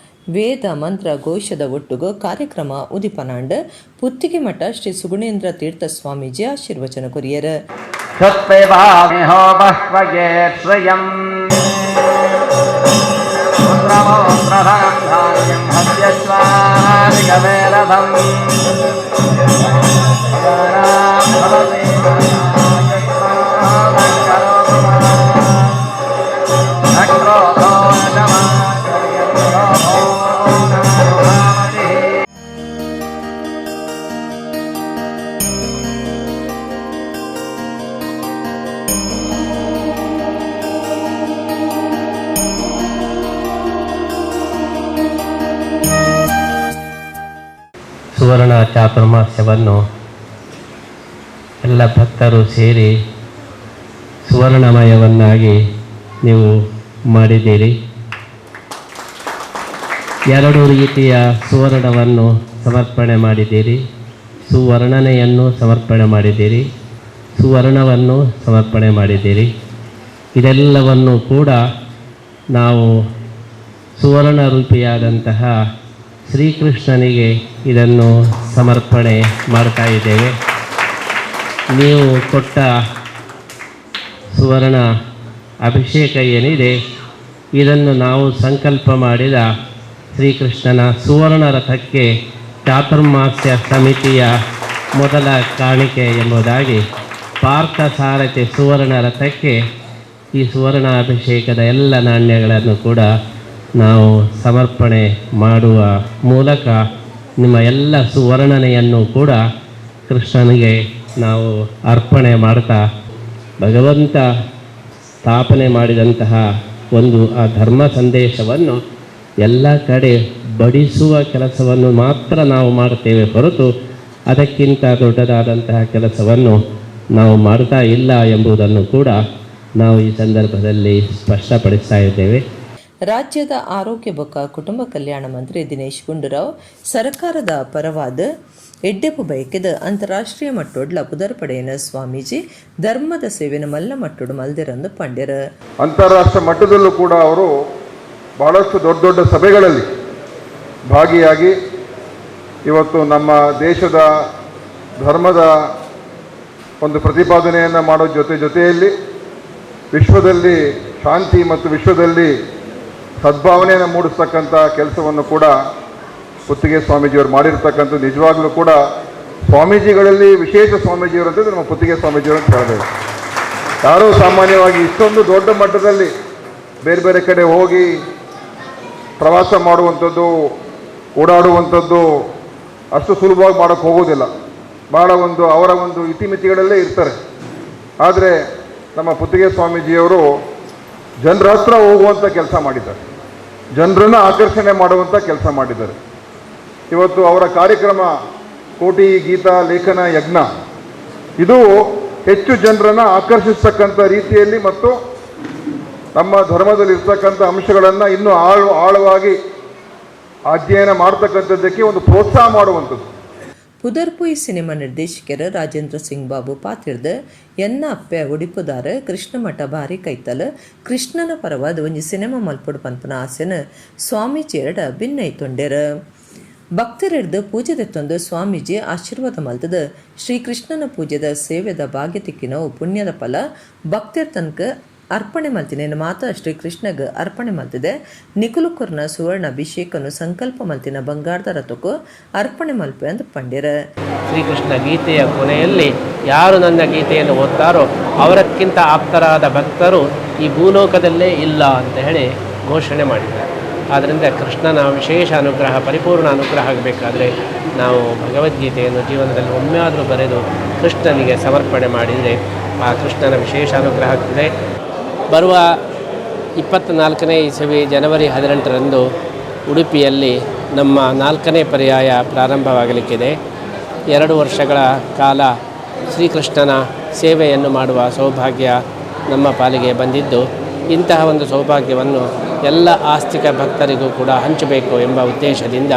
ವೇದ ಮಂತ್ರ ಘೋಷದ ಒಟ್ಟುಗು ಕಾರ್ಯಕ್ರಮ ಉದಿಪನಾಂಡ್ ಪುತ್ತಿಗೆ ಮಠ ಶ್ರೀ ಸುಗುಣೇಂದ್ರ ತೀರ್ಥ ಸ್ವಾಮೀಜಿ ಆಶೀರ್ವಚನ ಕೊರಿಯರ್. ಸುವರ್ಣ ಚಾತುರ್ಮಾಸ್ಯವನ್ನು ಎಲ್ಲ ಭಕ್ತರು ಸೇರಿ ಸುವರ್ಣಮಯವನ್ನಾಗಿ ನೀವು ಮಾಡಿದ್ದೀರಿ. 2 ರೀತಿಯ ಸುವರ್ಣವನ್ನು ಸಮರ್ಪಣೆ ಮಾಡಿದ್ದೀರಿ. ಸುವರ್ಣನೆಯನ್ನು ಸಮರ್ಪಣೆ ಮಾಡಿದ್ದೀರಿ, ಸುವರ್ಣವನ್ನು ಸಮರ್ಪಣೆ ಮಾಡಿದ್ದೀರಿ. ಇದೆಲ್ಲವನ್ನು ಕೂಡ ನಾವು ಸುವರ್ಣ ರೂಪಿಯಾದಂತಹ ಶ್ರೀಕೃಷ್ಣನಿಗೆ ಇದನ್ನು ಸಮರ್ಪಣೆ ಮಾಡ್ತಾ ಇದ್ದೇವೆ. ನೀವು ಕೊಟ್ಟ ಸುವರ್ಣ ಅಭಿಷೇಕ ಏನಿದೆ ಇದನ್ನು ನಾವು ಸಂಕಲ್ಪ ಮಾಡಿದ ಶ್ರೀಕೃಷ್ಣನ ಸುವರ್ಣ ರಥಕ್ಕೆ ಚಾತುರ್ಮಾಸ್ಯ ಸಮಿತಿಯ ಮೊದಲ ಕಾಣಿಕೆ ಎಂಬುದಾಗಿ ಪಾರ್ಥಸಾರಥಿ ಸುವರ್ಣ ರಥಕ್ಕೆ ಈ ಸುವರ್ಣ ಅಭಿಷೇಕದ ಎಲ್ಲ ನಾಣ್ಯಗಳನ್ನು ಕೂಡ ನಾವು ಸಮರ್ಪಣೆ ಮಾಡುವ ಮೂಲಕ ನಿಮ್ಮ ಎಲ್ಲ ಸುವರ್ಣನೆಯನ್ನು ಕೂಡ ಕೃಷ್ಣನಿಗೆ ನಾವು ಅರ್ಪಣೆ ಮಾಡ್ತಾ ಭಗವಂತ ಸ್ಥಾಪನೆ ಮಾಡಿದಂತಹ ಒಂದು ಆ ಧರ್ಮ ಸಂದೇಶವನ್ನು ಎಲ್ಲ ಕಡೆ ಬಡಿಸುವ ಕೆಲಸವನ್ನು ಮಾತ್ರ ನಾವು ಮಾಡ್ತೇವೆ ಹೊರತು ಅದಕ್ಕಿಂತ ದೊಡ್ಡದಾದಂತಹ ಕೆಲಸವನ್ನು ನಾವು ಮಾಡ್ತಾ ಇಲ್ಲ ಎಂಬುದನ್ನು ಕೂಡ ನಾವು ಈ ಸಂದರ್ಭದಲ್ಲಿ ಸ್ಪಷ್ಟಪಡಿಸ್ತಾ ಇದ್ದೇವೆ. ರಾಜ್ಯದ ಆರೋಗ್ಯ ಬೊಕ್ಕ ಕುಟುಂಬ ಕಲ್ಯಾಣ ಮಂತ್ರಿ ದಿನೇಶ್ ಗುಂಡೂರಾವ್ ಸರ್ಕಾರದ ಪರವಾದ ಎಡ್ಡೆಪು ಬಯಕೆದ ಅಂತಾರಾಷ್ಟ್ರೀಯ ಮಟ್ಟೊಡ್ಲ ಪುದರ್ಪಡೆಯನ ಸ್ವಾಮೀಜಿ ಧರ್ಮದ ಸೇವೆನ ಮಲ್ಲ ಮಟ್ಟೊಡು ಮಲ್ದಿರಂದು ಪಂಡ್ಯರ. ಅಂತಾರಾಷ್ಟ್ರ ಮಟ್ಟದಲ್ಲೂ ಕೂಡ ಅವರು ಬಹಳಷ್ಟು ದೊಡ್ಡ ದೊಡ್ಡ ಸಭೆಗಳಲ್ಲಿ ಭಾಗಿಯಾಗಿ ಇವತ್ತು ನಮ್ಮ ದೇಶದ ಧರ್ಮದ ಒಂದು ಪ್ರತಿಪಾದನೆಯನ್ನು ಮಾಡೋ ಜೊತೆ ಜೊತೆಯಲ್ಲಿ ವಿಶ್ವದಲ್ಲಿ ಶಾಂತಿ ಮತ್ತು ವಿಶ್ವದಲ್ಲಿ ಸದ್ಭಾವನೆಯನ್ನು ಮೂಡಿಸ್ತಕ್ಕಂಥ ಕೆಲಸವನ್ನು ಕೂಡ ಪುತ್ತಿಗೆ ಸ್ವಾಮೀಜಿಯವರು ಮಾಡಿರ್ತಕ್ಕಂಥ ನಿಜವಾಗ್ಲೂ ಕೂಡ ಸ್ವಾಮೀಜಿಗಳಲ್ಲಿ ವಿಶೇಷ ಸ್ವಾಮೀಜಿಯವರು ಅಂತಂದರೆ ನಮ್ಮ ಪುತ್ತಿಗೆ ಸ್ವಾಮೀಜಿಯವರು ಅಂತ ಹೇಳಬೇಕು. ಯಾರೂ ಸಾಮಾನ್ಯವಾಗಿ ಇಷ್ಟೊಂದು ದೊಡ್ಡ ಮಟ್ಟದಲ್ಲಿ ಬೇರೆ ಬೇರೆ ಕಡೆ ಹೋಗಿ ಪ್ರವಾಸ ಮಾಡುವಂಥದ್ದು, ಓಡಾಡುವಂಥದ್ದು ಅಷ್ಟು ಸುಲಭವಾಗಿ ಮಾಡೋಕ್ಕೆ ಹೋಗೋದಿಲ್ಲ. ಭಾಳ ಒಂದು ಅವರ ಒಂದು ಇತಿಮಿತಿಗಳಲ್ಲೇ ಇರ್ತಾರೆ. ಆದರೆ ನಮ್ಮ ಪುತ್ತಿಗೆ ಸ್ವಾಮೀಜಿಯವರು ಜನರ ಹತ್ರ ಹೋಗುವಂಥ ಕೆಲಸ ಮಾಡಿದ್ದಾರೆ, ಜನರನ್ನು ಆಕರ್ಷಣೆ ಮಾಡುವಂಥ ಕೆಲಸ ಮಾಡಿದ್ದಾರೆ. ಇವತ್ತು ಅವರ ಕಾರ್ಯಕ್ರಮ ಕೋಟಿ ಗೀತಾ ಲೇಖನ ಯಜ್ಞ ಇದು ಹೆಚ್ಚು ಜನರನ್ನು ಆಕರ್ಷಿಸ್ತಕ್ಕಂಥ ರೀತಿಯಲ್ಲಿ ಮತ್ತು ನಮ್ಮ ಧರ್ಮದಲ್ಲಿ ಇರ್ತಕ್ಕಂಥ ಅಂಶಗಳನ್ನು ಇನ್ನೂ ಆಳವಾಗಿ ಅಧ್ಯಯನ ಮಾಡ್ತಕ್ಕಂಥದ್ದಕ್ಕೆ ಒಂದು ಪ್ರೋತ್ಸಾಹ ಮಾಡುವಂಥದ್ದು. ಪುದರ್ಪುಯ್ ಸಿನಿಮಾ ನಿರ್ದೇಶಕರ ರಾಜೇಂದ್ರ ಸಿಂಗ್ ಬಾಬು ಪಾತಿರ್ದ ಎನ್ನ ಅಪ್ಪೆ ಒಡಿಪುದಾರ ಕೃಷ್ಣಮಠ ಭಾರಿ ಕೈತಲ ಕೃಷ್ಣನ ಪರವಾದ ಒಂಜಿ ಸಿನಿಮಾ ಮಲ್ಪೊಡು ಪನ್ಪುನ ಆಸೆನ ಸ್ವಾಮೀಜಿಯರಡ ಭಿನ್ನೈತೊಂಡೆರ. ಭಕ್ತರೆಡ್ದು ಪೂಜೆ ದೆತ್ತೊಂದು ಸ್ವಾಮೀಜಿ ಆಶೀರ್ವಾದ ಮಲ್ತದ ಶ್ರೀಕೃಷ್ಣನ ಪೂಜೆದ ಸೇವೆದ ಭಾಗ್ಯ ತಿಕ್ಕಿನವು ಪುಣ್ಯದ ಫಲ. ಭಕ್ತರ್ ತನಕ ಅರ್ಪಣೆ ಮಲ್ತಿನೇನು ಮಾತ ಶ್ರೀಕೃಷ್ಣಗ್ ಅರ್ಪಣೆ ಮಲ್ತಿದೆ. ನಿಕುಲು ಕೊರ್ನ ಸುವರ್ಣ ಅಭಿಷೇಕನು ಸಂಕಲ್ಪ ಮಲ್ತಿನ ಬಂಗಾರದ ರಥಕ್ಕೂ ಅರ್ಪಣೆ ಮಲ್ಪೆ ಅಂತ ಪಂಡ್ಯರ. ಶ್ರೀಕೃಷ್ಣ ಗೀತೆಯ ಕೊನೆಯಲ್ಲಿ ಯಾರು ನನ್ನ ಗೀತೆಯನ್ನು ಓದ್ತಾರೋ ಅವರಕ್ಕಿಂತ ಆಪ್ತರಾದ ಭಕ್ತರು ಈ ಭೂಲೋಕದಲ್ಲೇ ಇಲ್ಲ ಅಂತ ಹೇಳಿ ಘೋಷಣೆ ಮಾಡಿದ್ದಾರೆ. ಆದ್ದರಿಂದ ಕೃಷ್ಣನ ವಿಶೇಷ ಅನುಗ್ರಹ, ಪರಿಪೂರ್ಣ ಅನುಗ್ರಹ ಆಗಬೇಕಾದ್ರೆ ನಾವು ಭಗವದ್ಗೀತೆಯನ್ನು ಜೀವನದಲ್ಲಿ ಒಮ್ಮೆ ಆದರೂ ಬರೆದು ಕೃಷ್ಣನಿಗೆ ಸಮರ್ಪಣೆ ಮಾಡಿದರೆ ಆ ಕೃಷ್ಣನ ವಿಶೇಷ ಅನುಗ್ರಹ ಆಗ್ತದೆ. ಬರುವ 24ನೇ ಇಸವಿ ಜನವರಿ 18ರಂದು ಉಡುಪಿಯಲ್ಲಿ ನಮ್ಮ 4ನೇ ಪರ್ಯಾಯ ಪ್ರಾರಂಭವಾಗಲಿಕ್ಕಿದೆ. 2 ವರ್ಷಗಳ ಕಾಲ ಶ್ರೀಕೃಷ್ಣನ ಸೇವೆಯನ್ನು ಮಾಡುವ ಸೌಭಾಗ್ಯ ನಮ್ಮ ಪಾಲಿಗೆ ಬಂದಿದ್ದು, ಇಂತಹ ಒಂದು ಸೌಭಾಗ್ಯವನ್ನು ಎಲ್ಲ ಆಸ್ತಿಕ ಭಕ್ತರಿಗೂ ಕೂಡ ಹಂಚಬೇಕು ಎಂಬ ಉದ್ದೇಶದಿಂದ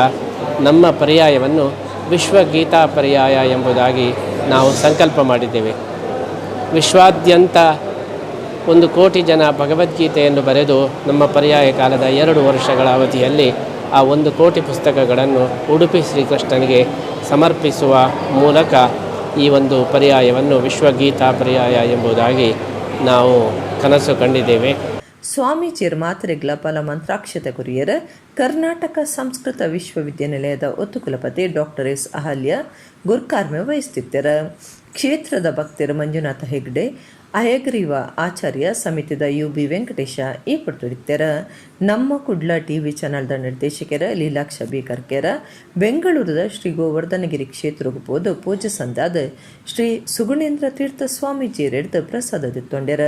ನಮ್ಮ ಪರ್ಯಾಯವನ್ನು ವಿಶ್ವಗೀತಾ ಪರ್ಯಾಯ ಎಂಬುದಾಗಿ ನಾವು ಸಂಕಲ್ಪ ಮಾಡಿದ್ದೇವೆ. ವಿಶ್ವಾದ್ಯಂತ 1 ಕೋಟಿ ಜನ ಭಗವದ್ಗೀತೆಯನ್ನು ಬರೆದು ನಮ್ಮ ಪರ್ಯಾಯ ಕಾಲದ 2 ವರ್ಷಗಳ ಅವಧಿಯಲ್ಲಿ ಆ 1 ಕೋಟಿ ಪುಸ್ತಕಗಳನ್ನು ಉಡುಪಿ ಶ್ರೀಕೃಷ್ಣನಿಗೆ ಸಮರ್ಪಿಸುವ ಮೂಲಕ ಈ ಒಂದು ಪರ್ಯಾಯವನ್ನು ವಿಶ್ವಗೀತಾ ಪರ್ಯಾಯ ಎಂಬುದಾಗಿ ನಾವು ಕನಸು ಕಂಡಿದ್ದೇವೆ. ಸ್ವಾಮೀಜಿಯರ ಮಾತ್ರೆಗಳ ಫಲ ಮಂತ್ರಾಕ್ಷತೆ ಕೊರಿಯರ ಕರ್ನಾಟಕ ಸಂಸ್ಕೃತ ವಿಶ್ವವಿದ್ಯಾನಿಲಯದ ಒತ್ತುಕುಲಪತಿ ಡಾಕ್ಟರ್ ಎಸ್ ಅಹಲ್ಯ ಗುರ್ಕಾರ್ಮೆ ವಹಿಸುತ್ತಿದ್ದರು. ಕ್ಷೇತ್ರದ ಭಕ್ತರು ಮಂಜುನಾಥ ಹೆಗ್ಡೆ, ಅಯಗ್ರೀವ ಆಚಾರ್ಯ ಸಮಿತಿದ you B Venkatesha ಈ ಪಡ್ತುಡಿತ್ತರ. ನಮ್ಮ ಕುಡ್ಲ ಟಿವಿ ಚಾನಲ್ದ ನಿರ್ದೇಶಕರ ಲೀಲಾಕ್ಷ ಬಿ ಕರ್ಕೆರ ಬೆಂಗಳೂರದ ಶ್ರೀ ಗೋವರ್ಧನಗಿರಿ ಕ್ಷೇತ್ರಕ್ಕೆ ಪೋದು ಪೂಜೆ ಸಂದಾದ ಶ್ರೀ ಸುಗುಣೇಂದ್ರ ತೀರ್ಥ ಸ್ವಾಮೀಜಿಯರೆಡ್ದು ಪ್ರಸಾದ ದಿತ್ತೊಂಡೆರ.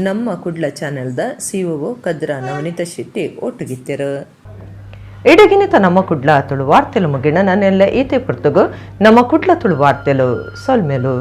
ನಮ್ಮ ಕುಡ್ಲ ಚಾನೆಲ್ದ ಸಿಒಒ ಕದ್ರ ನವನೀತ ಶೆಟ್ಟಿ ಒಟ್ಟುಗಿತ್ತೆರು. ಇಡಗಿನಿತ ನಮ್ಮ ಕುಡ್ಲ ತುಳು ವಾರ್ತೆಲು ಮುಗಿಣ ನನ್ನೆಲ್ಲ ಈತೆ ಪುರ್ತಗು ನಮ್ಮ ಕುಡ್ಲ ತುಳು ವಾರ್ತೆಲು ಸೊಲ್ಮೆಲು.